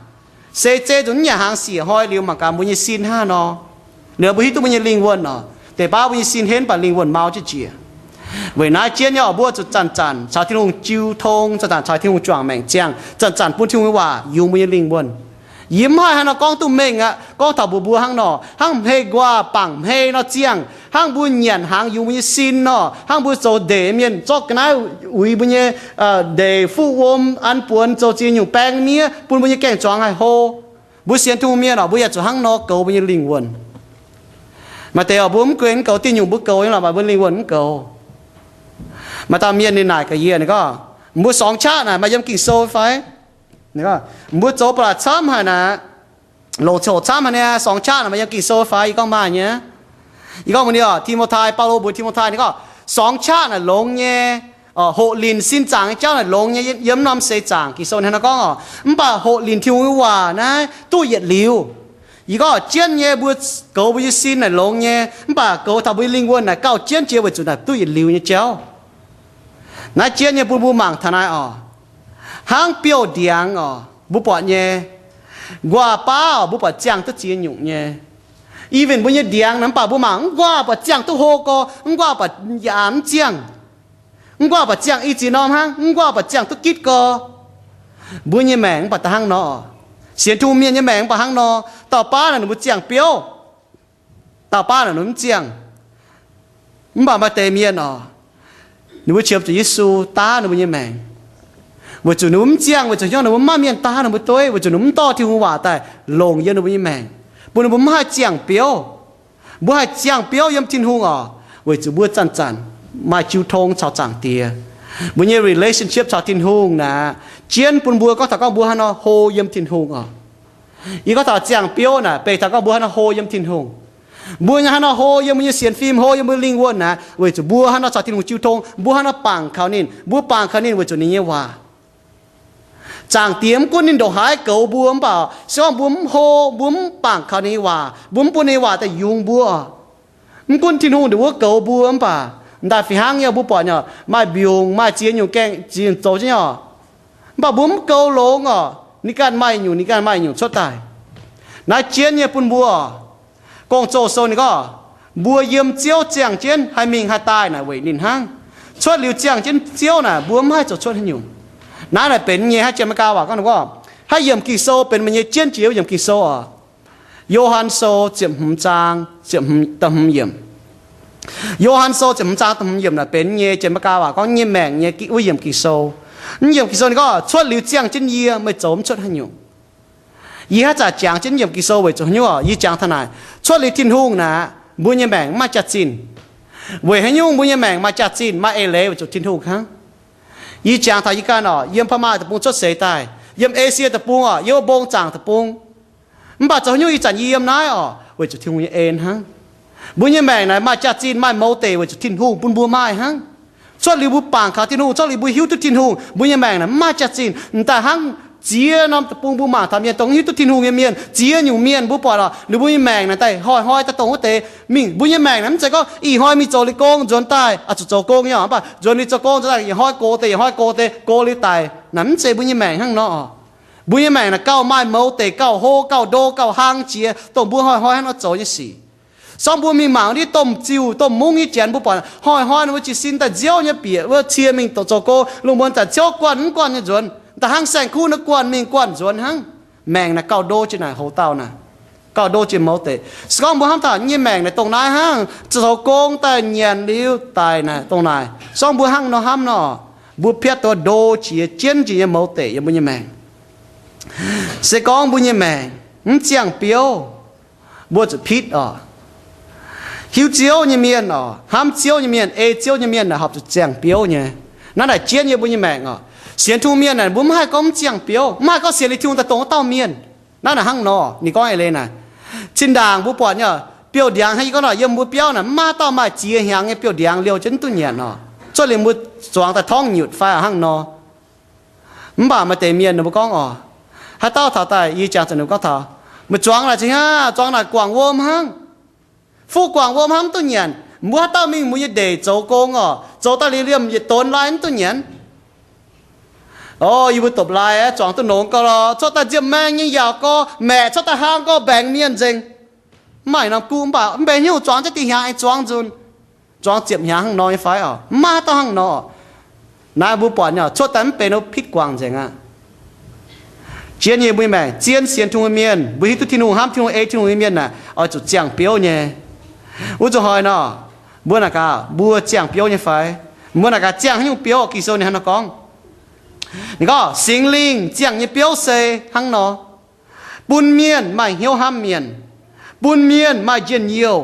Se zeiz zuqc mv nyanc hnaangx siec hnoi liuz mangc gaax mbuo nyei sin hnangv haaix nor. Liuz mbuo hiuv duqv mbuo nyei lingh wuonh oc. Deix baav mbuo nyei sin henv baac lingh wuonh mau jienv jiex. Weic naaiv jienv nyei oc, mbuo zuqc zanc-zanc caux Tin-Hungh jiu tong, zanc-zanc caux Tin-Hungh juangc maengc ziangh, zanc-zanc bun Tin-Hungh nyei waac yungz mbuo nyei lingh wuonh. Yie mv haih hnangv nor gorngv duqv mengh aqv. Gorngv taux mbuo mbuo hnangv nor, hnangv hmei nquaah bangc hmei nor ziangh, hnangv mbuo nyanc hnaangx yungz mbuo nyei sin nor, hnangv mbuo zoux ndeic mienh zorqv ga'naaiv uix mbuo nyei ndeic fuqv wuom an buonx zoux ziex nyungc baeng miev bun mbuo nyei gaeng-zuangx haih hlo. Mbuo sienx Tin-Hungh mienh oc, mbuo yaac zuqc hnangv nor goux mbuo nyei lingh wuonh. Maaih deix oc, mbuo mv guen mv goux, diuh nyungc mbuo goux nyei lorqc, maaih mbuo lingh wuonh mv goux. Maaih dauh mienh ninh naaic gaax yie, ninh gorngv, mbuo sorngx qaqv naaic maaih yiem Ging-Sou fai? Ninh gorngv, mbuo zoux ba'laqc camv haic naaic, longc ziangh hoc camv haic niaa, sorngx qaqv naaic maaih yiem Ging-Sou fai? Yie gorngv maaih nyei. Yie gorngv mbuox ninh oc, Ti^mo^tai, Baulo mbuox Ti^mo^tai, ninh gorngv sorngx qaqv naaic longx nyei, hoqc linc sin zaangc nyei jauv naaic longx nyei, yiem norm seix zaangc Ging-Sou ninh hnangv nor gorngv oc. Mv baac hoqc linc Tin-Hungh nyei waac naaiv duqv yietc liuz. Yie gorngv jienv nyei mbuo goux mbuo nyei sin naaic longx nyei, mv baac goux taux mbuo nyei lingh wuonh naaic gauh jienv jiex weic zuqc naaic duqv yietc liuz nyei jauv. Naaiv jienv nyei bun mbuo mangc taux naaiv oc. Hnangv biouv-ndiangx oc, mbuo buatc nyei, nquaah baav oc, mbuo buatc ziangh duqv ziex nyungc nyei. Even mbuo nyei ndiangx naaic, mv baac mbuo mangc mv nquaah buatc ziangh duqv hlo gorx, mv nquaah buatc yaac mv ziangh. Mv nquaah buatc ziangh i ziex norm hnangv, mv nquaah buatc ziangh duqv gitv gorx. Mbuo nyei maengc mv baac da'hnangv nor. Sienx Tin-Hungh mienh nyei maengc mv baac hnangv nor. Dauh baav naaic ninh mbuo ziangh biouv, dauh baav naaic ninh mv ziangh. Mv baac maaih deix mienh oc, ninh mbuo qiemx zuqc Yesu daav ninh mbuo nyei maengc, weic zuqc ninh mbuo mv ziangh, weic zuqc hnyouv ninh mbuo mv maaih mienh daav ninh mbuo dueiv, weic zuqc ninh mbuo mv dorh Tin-Hungh waac daaih longc yiem ninh mbuo nyei maengc, bun ninh mbuo mv haih ziangh biouv. Mbuo haih ziangh biouv yiem Tin-Hungh oc, weic zuqc mbuo zanc-zanc maaih jiu tong caux Zaangc Diex. Mbuo nyei relationship caux Tin-Hungh naaic, jienv bun mbuo gorngv taux gorngv mbuo hnangv nor hlo yiem Tin-Hungh oc. Yie gorngv taux ziangh biouv naaic, beic taux gorngv mbuo hnangv nor hlo yiem Tin-Hungh. Mbuo hnangv nor hlo yiem mbuo nyei sienx fim, hlo yiem mbuo lingh wuonh naaic, weic zuqc mbuo hnangv nor caux Tin-Hungh jiu tong, mbuo hnangv nor bangc kaux ninh, mbuo bangc kaux ninh weic zuqc ninh nyei waac. Zaangc Diex mv gunv ninh ndongc haaix goux mbuo mv baac, se gorngv mbuo mv hlo, mbuo mv bangc kaux ninh nyei waac, mbuo mv bun ninh nyei waac daaih yungz mbuo, mv gunv Tin-Hungh ndongc wuov goux mbuo mv baac, daaih fih hnangv nyei, mbuo buatc nyei, maaih mbiungc, maaih ziex nyungc gaengh ziex nyungc zoux jienv nyei oc. Mv baac mbuo mv goux longx oc, ninh ganh maaih nyungc, ninh ganh maaih nyungc cuotv daaih. Naaiv jienv nyei bun mbuo, Gong-Zoh sou ninh gorngv, mbuo yiem Ziouv ziangh jienv haih mingh haih daaih naaic weic ninh hnangv. Cuotv liuz ziangh jienv Ziouv naaic mbuo mv haih zoux cuotv haaix nyungc. Naaiv naaic benx nyei hnangv jiem maiv gaax waac gorngv, haaix yiemc Ging-Sou benx meih nyei jienv jiex yiemc Ging-Sou oc. Yo^han Sou ziepc hmz zaang, ziepc hmz, da'hmz yiemc. Yo^han Sou ziepc hmz zaang da'hmz yiemc naaic benx nyei jiem maiv gaax waac gorngv nyei maengc nyei wuov yiemc Ging-Sou. Mv yiemc Ging-Sou ninh gorngv, cuotv liuz ziangh jienv yie, meih zoux mv cuotv haaix nyungc. Yie haaix zanc jangx jienv yiemc Ging-Sou weic zuqc haaix nyungc oc? Yie jangx taux naaic, cuotv liuz Tin-Hungh naaic, mbuo nyei maengc mv maaih jaax-zinh. Weic haaix nyungc mbuo nyei maengc maaih jaax-zinh, maaih eix leiz? Weic zuqc Tin-Hungh hnangv. Yie jangx taux yie ganh oc, yiem Paa^maa Deic-Bung cuotv seix daaih, yiem Esie Deic-Bung oc, yiem wuov mbong zaangc deic-bung. Mv baac zoux haaix nyungc ih zanc yie yiem naaiv oc? Weic zuqc Tin-Hungh nyei en hnangv. Mbuo nyei maengc naaic maaih jaax-zinh, maaih mouz deic weic zuqc Tin-Hungh bun mbuo maaih hnangv. Cuotv liuz mbuo bangc kaux Tin-Hungh, cuotv liuz mbuo hiuv duqv Tin-Hungh, mbuo nyei maengc naaic mv maaih jaax-zinh. M'daaih hnangv ziex norm deic-bung mbuo mangc taux mienh dongh hiuv duqv Tin-Hungh nyei mienh, ziex nyungc mienh mbuo buatc oc, liuz mbuo nyei maengc naaic daaih hnoi-hnoi daaih dongh wuov deix mingh. Mbuo nyei maengc naaic mv zeiz gorngv ih hnoi mingh zoux liuz gong nzuonx daaih, aa, zuqc zoux gong nyei oc, mv baac nzuonx liuz zoux gong nzuonx daaih, ih hnoi gox deix, ih hnoi gox deix, gox liuz daic. Naaic mv zeiz mbuo nyei maengc hnangv nor oc. Mbuo nyei maengc naaic gauh maaih mouz deic, gauh hlo, gauh ndo, gauh hlang jiex, dongh mbuo hnoi-hnoi hnangv nor zoux nyei sic. Se gorngv mbuo mingh mangc wuov deix domh ziuh, domh mungv nyei janx, mbuo buatc hnoi-hnoi ninh mbuo jiez sin daaih nziouv nyei bieqc wuov cie mingh zoux gong, lungh muonz zanc ziouv guanh mv guanh nyei nzuonx, da'hnangv saeng-kuv naaiv guanh mingh guanh nzuonx hnangv. Maengc naaic gauh ndo jiex naaic, hoc dauh naaic, gauh ndo jiex mouz deic. Se gorngv mbuo hnamv taux nyei maengc naaic dongh naaiv hnangv, zoux gong daaih nyanc liuz daic naaic dongh naaic, se gorngv mbuo hnangv nor hnamv nor, mbuo piatv duqv ndo jiex, jienv jiex nyei mouz deic yiem mbuo nyei maengc. Se gorngv mbuo nyei maengc mv ziangh biouv, mbuo zuqc pitv oc. Hiuv Ziouv nyei mienh oc, hnamv Ziouv nyei mienh, ei Ziouv nyei mienh naaic horpc zuqc ziangh biouv nyei. Naaiv naaic jienv yiem mbuo nyei maengc oc. Sienx Tin-Hungh mienh naaic mbuo mv haih gorngv mv ziangh biouv, mv haih gorngv sienx liuz Tin-Hungh daaih dongh wuov dauh mienh. Naaiv naaic hnangv nor, ninh gorngv eix leiz naaic, zinh ndaangc mbuo buatc nyei, biouv-ndiangx hnangv yie gorngv nor, yiem mbuo biauv naaic mv maaih dauh maaih ziex hnyangx nyei biouv-ndiangx liouh jienv mv duqv nyanc oc. Cuotv liuz mbuo zuangx daaih torngv nyutc fai hnangv nor. Mv baac maaih deix mienh ninh mbuo gorngv oc, haaix dauh taux daaih, yie jangx zuqc ninh mbuo gorngv taux, meih zuangx naaic cingx hnangv, zuangx naaic guangc wuom hnangv. Fuqv guangc wuom hnangv mv duqv nyanc. Mbuo haaix dauh mingh mbuo nyei ndeic zoux gong oc, zoux daaih liuz liemh yietc donx lai mv duqv nyanc. O, yie mbuo dopc-laai zuangx duqv nongx gau lorqc. Cuotv daaih nziepv maeng nyei yaauc gau, maeqc cuotv daaih hlang gau, mbaengx mienh nzengc. Mv maaih norm guv, mv baac mv benx hnyouv zuangx jienv diuh hnyangx aengx zuangx nzunc. Zuangx ziepc hnyangx hnangv nor nyei fai oc? Mv maaih dauh hnangv nor. Naaiv mbuo buatc nyei, cuotv daaih mv benx, pitv guangc nzengc aqv. Jienv nyei mbuo nyei maengc, zien sienx Tin-Hungh mienh, mbuo hiuv duqv Tin-Hungh, hnamv Tin-Hungh, ei Tin-Hungh nyei mienh naaic, oix zuqc ziangh biouv nyei. Wuov zuqc hoic nor, mbuo naaic gaax, mbuo ziangh biouv nyei fai? Mbuo naaic gaax ziangh haaix nyungc biouv? Ging-Sou ninh hnangv nor gorngv, ninh gorngv, Singx Lingh ziangh nyei biouv se hnangv nor, bun mienh maaih hnyouv hnamv mienh, bun mienh maaih njien-youh,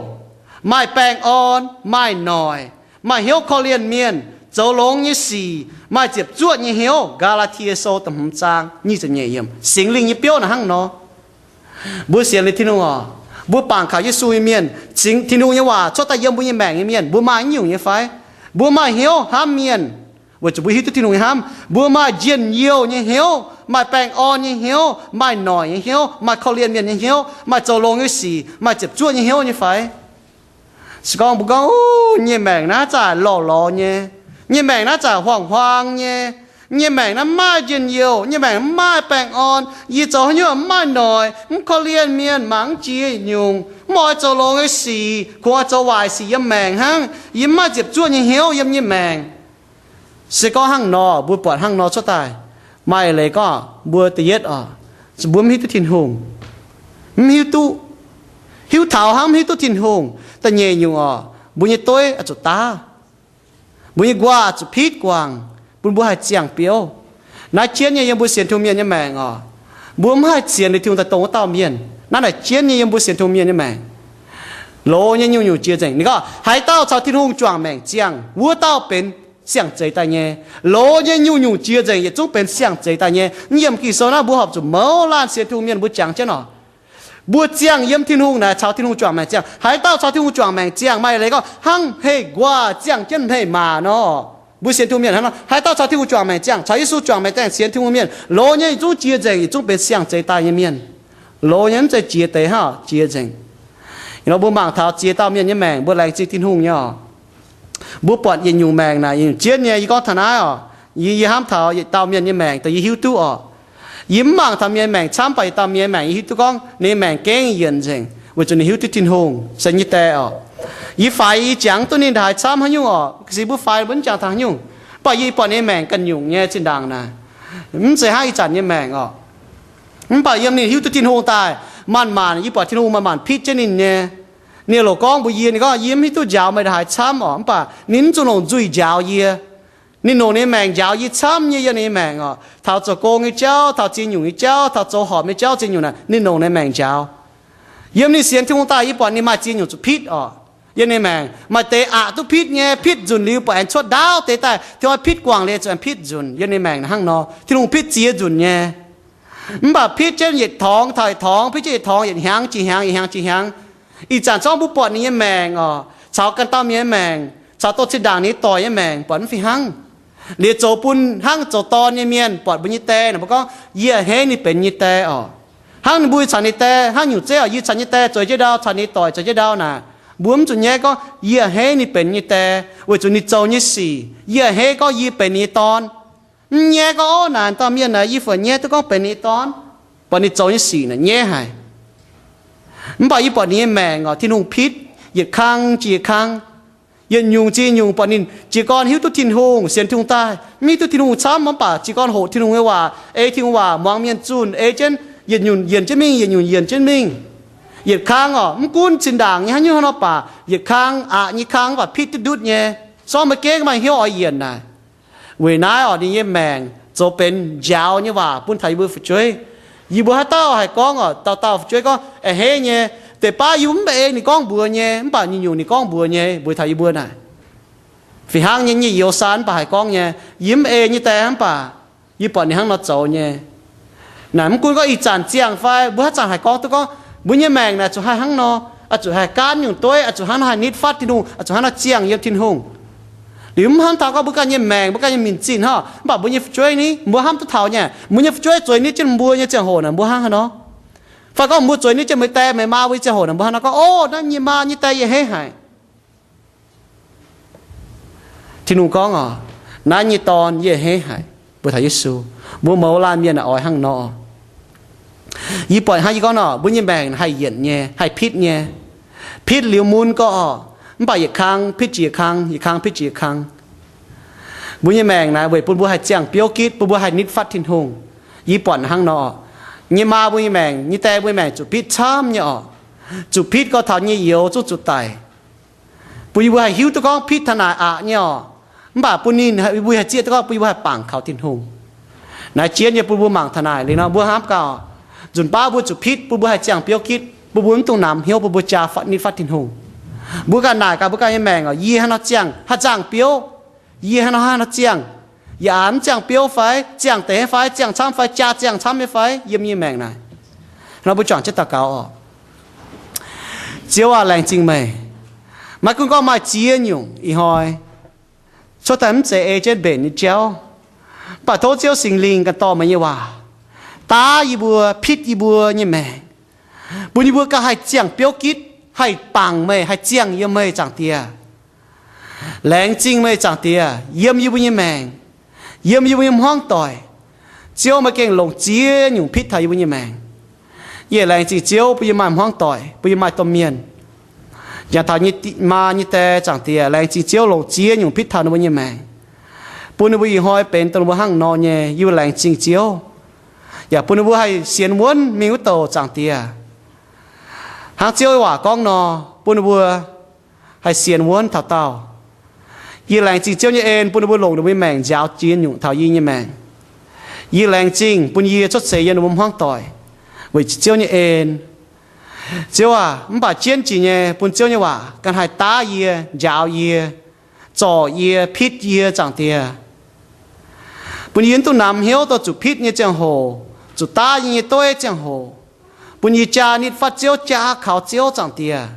maaih baengh orn, maaih noic, maaih hnyouv korv-lienh mienh, zoux longx nyei sic, maaih ziepc zuoqv nyei hnyouv. Gaa^laa^tie Sou da'hmz zaang nyic ziepc nyeic yiemc. Singx Lingh nyei biouv naaic hnangv nor. Mbuo sienx liuz Tin-Hungh oc, mbuo bangc kaux Yesu nyei mienh, Singx, Tin-Hungh nyei waac cuotv daaih yiem mbuo nyei maengc nyei mienh, mbuo maaih haaix nyungc nyei fai? Mbuo maaih hnyouv hnamv mienh, weic zuqc mbuo hiuv duqv Tin-Hungh nyei hnamv. Mbuo maaih njien-youh nyei hnyouv, maaih baengh orn nyei hnyouv, maaih noic nyei hnyouv, maaih korv-lienh mienh nyei hnyouv, maaih zoux longx nyei sic, maaih ziepc zuoqv nyei hnyouv nyei fai? Se gorngv mbuo gorngv, Uv, nyei maengc naaiv zaaic lorh lorh nyei, nyei maengc naaiv zaaic huaang-huaang nyei, nyei maengc naaiv mv maaih njien-youh, nyei maengc mv maaih baengh orn, yie zoux haaix nyungc mv maaih noic, mv korv-lienh mienh, mangc mv jiex nyungc, mv oix zoux longx nyei sic, kungx oix zoux waaic sic yiem maengc hnangv. Yie mv maaih ziepc zuoqv nyei hnyouv yiem nyei maengc. Se gorngv hnangv nor, mbuo buatc hnangv nor cuotv daaih, maaih eix leiz gorngv mbuo da'yietv oc, mbuo mv hiuv duqv Tin-Hungh. Mv hiuv duqv. Hiuv taux hnangv mv hiuv duqv Tin-Hungh. Da'nyeic nyungc oc, mbuo nyei dueiv oix zuqc daav. Mbuo nyei nquaah zuqc pitv guangc, bun mbuo haih ziangh biouv. Naaiv jienv nyei yiem mbuo sienx Tin-Hungh mienh nyei maengc oc, mbuo mv haih sienx liuz Tin-Hungh daaih dongh wuov dauh mienh. Naaiv naaic jienv nyei yiem mbuo sienx Tin-Hungh mienh nyei maengc. Loz nyei nyungc-nyungc jiex nzengc. Ninh gorngv, haaix dauh caux Tin-Hungh juangc maengc ziangh, wuov dauh benx siang-zeix daaih nyei. Loz nyei nyungc-nyungc jiex nzengc, yietc zungv benx siang-zeix daaih nyei. Mv yiemc Ging-Sou naaiv mbuo horpc zuqc mouz laanh sienx Tin-Hungh mienh mbuo jangx jienv oc. Mbuo ziangh yiem Tin-Hungh naaic caux Tin-Hungh juangc maengc ziangh. Haaix dauh caux Tin-Hungh juangc maengc ziangh, maaih eix leiz gorngv hnangv heh nquaah ziangh jienv heh maac nor. Mbuo sienx Tin-Hungh mienh hnangv nor, haaix dauh caux Tin-Hungh juangc maengc ziangh, caux Yesu juangc maengc ziangh sienx Tin-Hungh mienh, loz nyei yietc zungv jiex nzengc, yietc zungv benx siang-zeix daaih nyei mienh. Loz nyei mv zeiz jiex deix hnangv, jiex nzengc. Nor mbuo mangc taux ziex dauh mienh nyei maengc, mbuo laengz zingh Tin-Hungh nyei oc. Mbuo buatc yietc nyungc maengc naaic, yietc nyungc jienv nyei. Yie gorngv taux naaiv oc, yie, yie hnamv taux yietc dauh mienh nyei maengc dongh yie hiuv duqv oc. Yie mv mangc taux mienh maengc camv, mv baac yietc dauh mienh maengc yie hiuv duqv gorngv ninh maengc gengh yienc nzengc, weic zuqc ninh hiuv duqv Tin-Hungh se nyei die oc. Yie faix yie jangx duqv ninh ndaaix camv haaix nyungc oc. Ga'sie mbuo faix mbuo mv jangx taux haaix nyungc, mv baac yie buatc ninh maengc ganh nyungc nyei zinh ndaangc naaic. Mv zeiz hnangv ih zanc nyei maengc oc. Mv baac yiem ninh hiuv duqv Tin-Hungh daaih, manc-manc yie buatc Tin-Hungh manc-manc pitv jienv ninh nyei. Ninh loc gorngv mbuox yie, ninh gorngv, yie mv hiuv duqv njaaux meih ndaaix camv oc, mv baac ninh mv zuqc longc nzuih njaaux yie. Ninh longc ninh maengc njaaux yie camv nyei yiem ninh maengc oc. Taux zoux gong nyei jauv, taux ziex nyungc nyei jauv, taux zoux horpc nyei jauv ziex nyungc naaic, ninh longc ninh maengc njaaux. Yiem ninh sienx Tin-Hungh daaih yie buatc ninh maaih ziex nyungc zuqc pitv oc. Yiem ninh maengc maaih deix aqc duqv pitv nyei, pitv nzunc liuz buatc aengx cuotv ndaauv deix daaih, Tin-Hungh pitv guangc liuz zuqc aengx pitv nzunc. Yiem ninh maengc hnangv nor, Tin-Hungh pitv ziex nzunc nyei. Mv baac pitv jienv yietc torngx taux yietc torngx, pitv jienv yietc torngx, yietc hnyangx jiex hnyangx, yietc hnyangx jiex hnyangx. Ih zanc zorngv mbuo buatc ninh nyei maengc oc, caux ganh dauh mienh nyei maengc, caux dongh zinh ndaangc ninh nyei doic nyei maengc, buatc mv fih hnangv. Liuz zoux bun hnangv zoux dorn nyei mienh buatc mbuo nyei die naaic, mbuo gorngv, yie a'hneiv ninh benx yie nyei die oc. Hnangv ninh mbuo caux ninh die hnangv nyungc zeiv oc, yie caux yie nyei die zoux jienv ndau, caux ninh nyei doic zoux jienv ndau naaic, mbuo mv zuqc nyaiv gorngv, yie a'hneiv ninh benx yie nyei die, weic zuqc ninh zoux nyei sic. Yie a'hneiv gorngv yie benx ninh nyei dorn. Mv nyaiv gorngv, ov, naaic dauh mienh naaic yie fungc nyaiv duqv gorngv benx ninh nyei dorn. Buatc ninh zoux nyei sic naaic nyaiv haic. Mv baac yie buatc ninh nyei maengc oc, Tin-Hungh pitv yietc kang jiex yietc kang, yietc nyungc jiex nyungc, buatc ninh jiez gorn hiuv duqv Tin-Hungh, sienx Tin-Hungh daaih, mv hiuv duqv Tin-Hungh camv, mv baac jiez gorn hoqc Tin-Hungh nyei waac, ei Tin-Hungh waac muangx mienh zunh, ei jienv yietc nyungc yienc jienv mingh, yietc nyungc yienc jienv mingh. Yietc kang oc, mv gunv zinh ndaangc nyei haaix nyungc hnangv nor baac, yietc kang aqc nyei kang mv baac pitv duqv ndutv nyei. Sorng meih gengh maaih hnyouv oix yienc naaic. Weic naaiv oc, ninh nyei maengc zoux benx njaaux nyei waac bun taux yie mbuo fu'jueiv. Yie mbuo haaix dauh haih gorngv oc, dauh dauh fu'jueiv gorngv, a'hneiv nyei, deix baav yie mv ei ninh gorngv mbuox nyei, mv baac nyungc-nyungc ninh gorngv mbuox nyei, mbuox taux yie mbuo naaic. Fih hnangv nyei, nyic youz saan mv baac haih gorngv nyei, yie mv ei nyei die mv baac yie buatc ninh hnangv nor zoux nyei. Naaic mv gunv gorngv ih zanc ziangh fai mbuo haaix zanc haih gorngv duqv gorngv mbuo nyei maengc naaic zuqc haih hnangv nor, oix zuqc haih gaanv nyungc dueiv, oix zuqc hnangv nor haih nitv fatv Tin-Hungh, oix zuqc hnangv nor ziangh yiem Tin-Hungh. Liuz mv hnamv taux gorngv mbuo ganh nyei maengc, mbuo ganh nyei minc zinh hnangv, mv baac mbuo nyei fu'jueiv ni, mbuo hnamv duqv taux nyei, mbuo nyei fu'jueiv zueiz nitv jienv mbuo nyei ziangh hoc naaic, mbuo hnangv haaix nor? Fai gorngv mbuo zueiz nitv jienv meih die meih maa mbuo nyei ziangh hoc naaic, mbuo hnangv haaix nor gorngv, o, naaiv yie maa nyei die yie a'hneiv haic. Tin-Hungh gorngv oc, naaiv nyei dorn yie a'hneiv haic. Mbuo taux Yesu, mbuo mouz laanh mienh oix hnangv nor. Yie buatc hnangv yie gorngv nor, mbuo nyei maengc haih yienc nyei, haih pitv nyei. Pitv liuz mun gorx, mv baac yietc kang pitv jiex yietc kang, yietc kang pitv jiex yietc kang. Mbuo nyei maengc naaic weic bun mbuo haih ziangh biouv gitv, bun mbuo haih nitv fatv Tin-Hungh. Yie buatc hnangv nor, nyei maa mbuo nyei maengc, nyei die mbuo nyei maengc zuqc pitv camv nyei orqc. Zuqc pitv gorx taux nyei youz zungv zuqc daic. Bun yie mbuo haih hiuv duqv gorngv pitv taux naaic aqc nyei orqc. Mv baac bun ninh, mbuo haih zieqv duqv gorngv bun yie mbuo haih bangc kaux Tin-Hungh. Naaiv jien nyei bun mbuo mangc taux naaic liuz nor, mbuo hnamv gaax, nzunc baav mbuo zuqc pitv bun mbuo haih ziangh biouv gitv, bun mbuo mv dungx namx hnyouv bun mbuo jaa nitv fatv Tin-Hungh. Mbuo ganh naaic gaax mbuo ganh nyei maengc orqc, yie hnangv nor ziangh haih ziangh biouv, yie hnangv nor hnangv nor ziangh, yie aav mv ziangh biouv fai ziangh deix fai ziangh camv fai jaa ziangh camv nyei fai yiem nyei maengc naaic. Nor mbuo juangc jienv daux gaux orqc. Ziouv aac, laengz zingh meih. Maiv gunv gorngv maaih ziex nyungc ih hnoi cuotv daaih mv zeiz ei jienv mbenc nyei jauv, mv baac tov Ziouv Singx Lingh ganh dorh meih nyei waac daav yie mbuo, pitv yie mbuo nyei maengc, bun yie mbuo ganh haih ziangh biouv gitv, haih bangc meih, haih ziangh yiem meih, Zaangc Diex. Laengz zingh meih, Zaangc Diex, yiem yie mbuo nyei maengc, yiem yie mbuo nyei hmuangv doic. Ziouv, meih gengh longc ziex nyungc pitv taux yie mbuo nyei maengc. Yie laengz zingh Ziouv bun yie maaih hmuangv doic, bun yie maaih domh mienh. Jangx taux nyei maa nyei die, Zaangc Diex, laengz zingh Ziouv longc ziex nyungc pitv taux ninh mbuo nyei maengc, bun ninh mbuo ih hnoi benx dongh ninh mbuo hnangv nor nyei. Yie mbuo laengz zingh Ziouv, yaac bun ninh mbuo haih sienx wuonv mingh wuov douc, Zaangc Diex. Hnangv Ziouv nyei waac gorngv nor, bun ninh mbuo haih sienx wuonv taux daauh. Yie laengz zingh Ziouv nyei en bun ninh mbuo longc ninh mbuo nyei maengc nziaaux ziex nyungc taux yie nyei maengc. Yie laengz zingh bun yie cuotv seix yiem ninh mbuo hmuangv doic weic zuqc Ziouv nyei en. Ziouv aac, mv baac jienv jiex nyei bun Ziouv nyei waac ganh haih daav yie, njaaux yie, zorc yie, pitv yie, Zaangc Diex. Bun yie mv dungx namx hnyouv dorh zuqc pitv nyei ziangh hoc, zuqc daav yie nyei dueiv ziangh hoc. Bun yie jaa nitv fatv Ziouv, jaa kaux Ziouv, Zaangc Diex.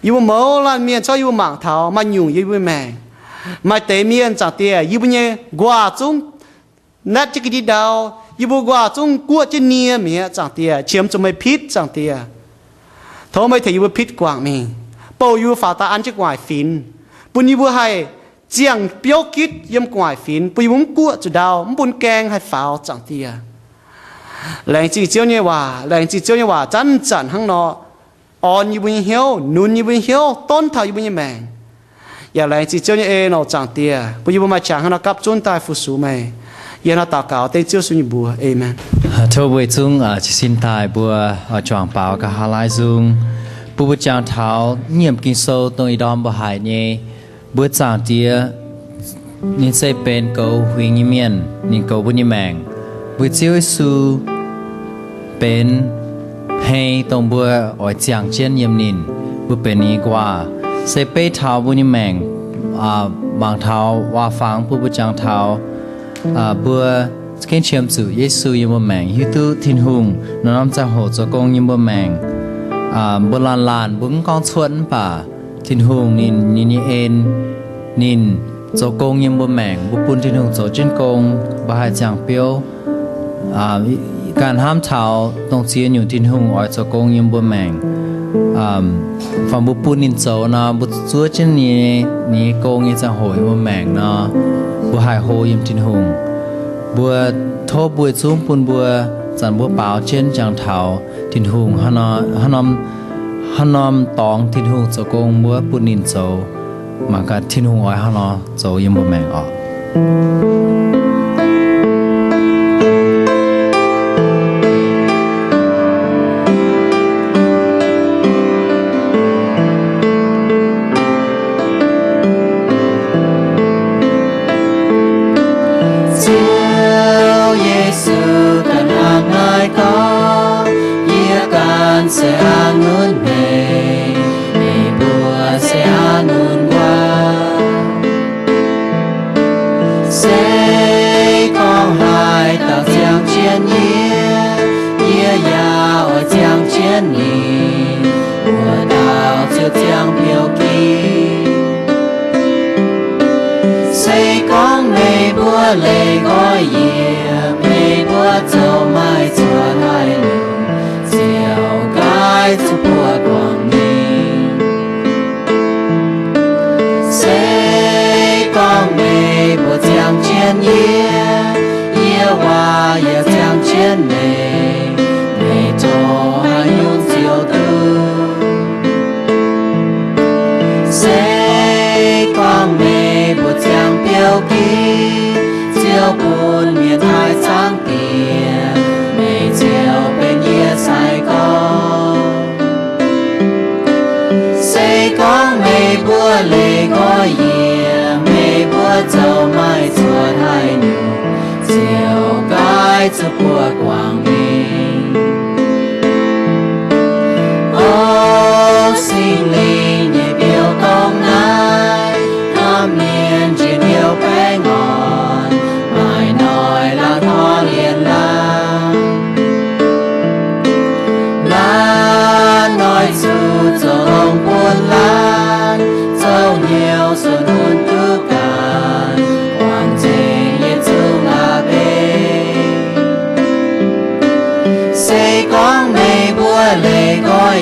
Yie mbuo mouz laanh mienh, corc yie mbuo mangc taux maaih nyungc yiem yie mbuo maengc. Maaih deix mienh, Zaangc Diex, yie mbuo nyei nquaah zungv natv jienv ga'ndiev ndau, yie mbuo nquaah zungv guoqv jienv nie mi'aqv, Zaangc Diex, qiemx zuqc meih pitv, Zaangc Diex. Tov meih tengx yie mbuo pitv guangc mingh, bouh yie mbuo faaux daaih an jienv gu'nguaaic finx, bun yie mbuo haih ziangh biouv gitv yiem gu'nguaaic finx, bun yie mbuo mv guoqv zuqc ndau, mv bun gaeng haih faaux, Zaangc Diex. Laengz zingh Ziouv nyei waac, laengz zingh Ziouv nyei waac zanc-zanc hnangv nor orn yie mbuo nyei hnyouv, nunc yie mbuo nyei hnyouv, donv taux yie mbuo nyei maengc. Yaac laengz zingh Ziouv nyei en oc, Zaangc Diex, bun yie mbuo maaih qangx hnangv nor gapv zunv daaih fu-sux meih. Yie hnangv nor daux gaux dengv Ziouv Yesu nyei mbuox. Aamen. Tov mbuo zungv jiez sin daaih mbuo oix juangc baaux nqa'haav laai nzung, bun mbuo jangx taux nyiemc Ging-Sou dongh ih ndorm mbuo haiz nyei, mbuo Zaangc Diex ninh se benx goux huingx nyei mienh, ninh goux mbuo nyei maengc. Mbuo Ziouv Yesu benx hmei dongh mbuo oix ziangh jienv yiem ninh, mbuo benx ninh nyei nquaah. Se beiv taux mbuo nyei maengc, mangc taux waac-fangx bun mbuo jangx taux, mbuo gengh qiemx zuqc Yesu yiem mbuo maengc, hiuv duqv Tin-Hungh norm-norm ziangh hoc zoux gong yiem mbuo maengc. Mbuo laanh laanh mbuo mv gorngv cuotv mv baac Tin-Hungh ninh, ninh nyei en, ninh zoux gong yiem mbuo maengc. Mbuo bun Tin-Hungh zoux jienv gong, mbuo haih ziangh biouv. Ganh hnamv taux dongh ziex nyungc Tin-Hungh oix zoux gong yiem mbuo maengc. Fai mbuo bun ninh zoux nor, mbuo zuov jienv ninh nyei gong nyei ziangh hoc yiem mbuo maengc nor, mbuo haih hlo yiem Tin-Hungh. Mbuo tov mbuo zungv bun mbuo zanc mbuo baaux jienv jangx taux Tin-Hungh hnangv norm dorngx Tin-Hungh zoux gong mbuo bun ninh zoux. Mangc gaax Tin-Hungh oix hnangv nor zoux yiem mbuo maengc oc. Ziouv Yesu ganh hnangv naaiv gorngv, yie ganh se a'ngunc hmeic, meih mbuo se a'ngunc nquaah. Se gorngv haaix dauh ziangh jienv yie, yie yaac oix ziangh jienv ninh, wuov dauh ziouc ziangh biouv gitv. Se gorngv meih mbuo leih nqoi yie, meih mbuo zoux maaih zuqc haaix nyungc, ziouc gaax zuqc buoqc guangc ninh. Se gorngv meih mbuo ziangh jienv yie, zuqc buoqc guangc mingh. O Singx Lingh nyei biouv-dorn naaiv, norm mienh njien-youh baengh orn, maaih noic laangz torv lienx laangz. Laanh noic zuqc zoux longx bun laanh, zoux hnyouv suonc bun duqv ganh, guangc nzengc yietc zungv aqv beiv. Se gorngv meih mbuo leih nqoi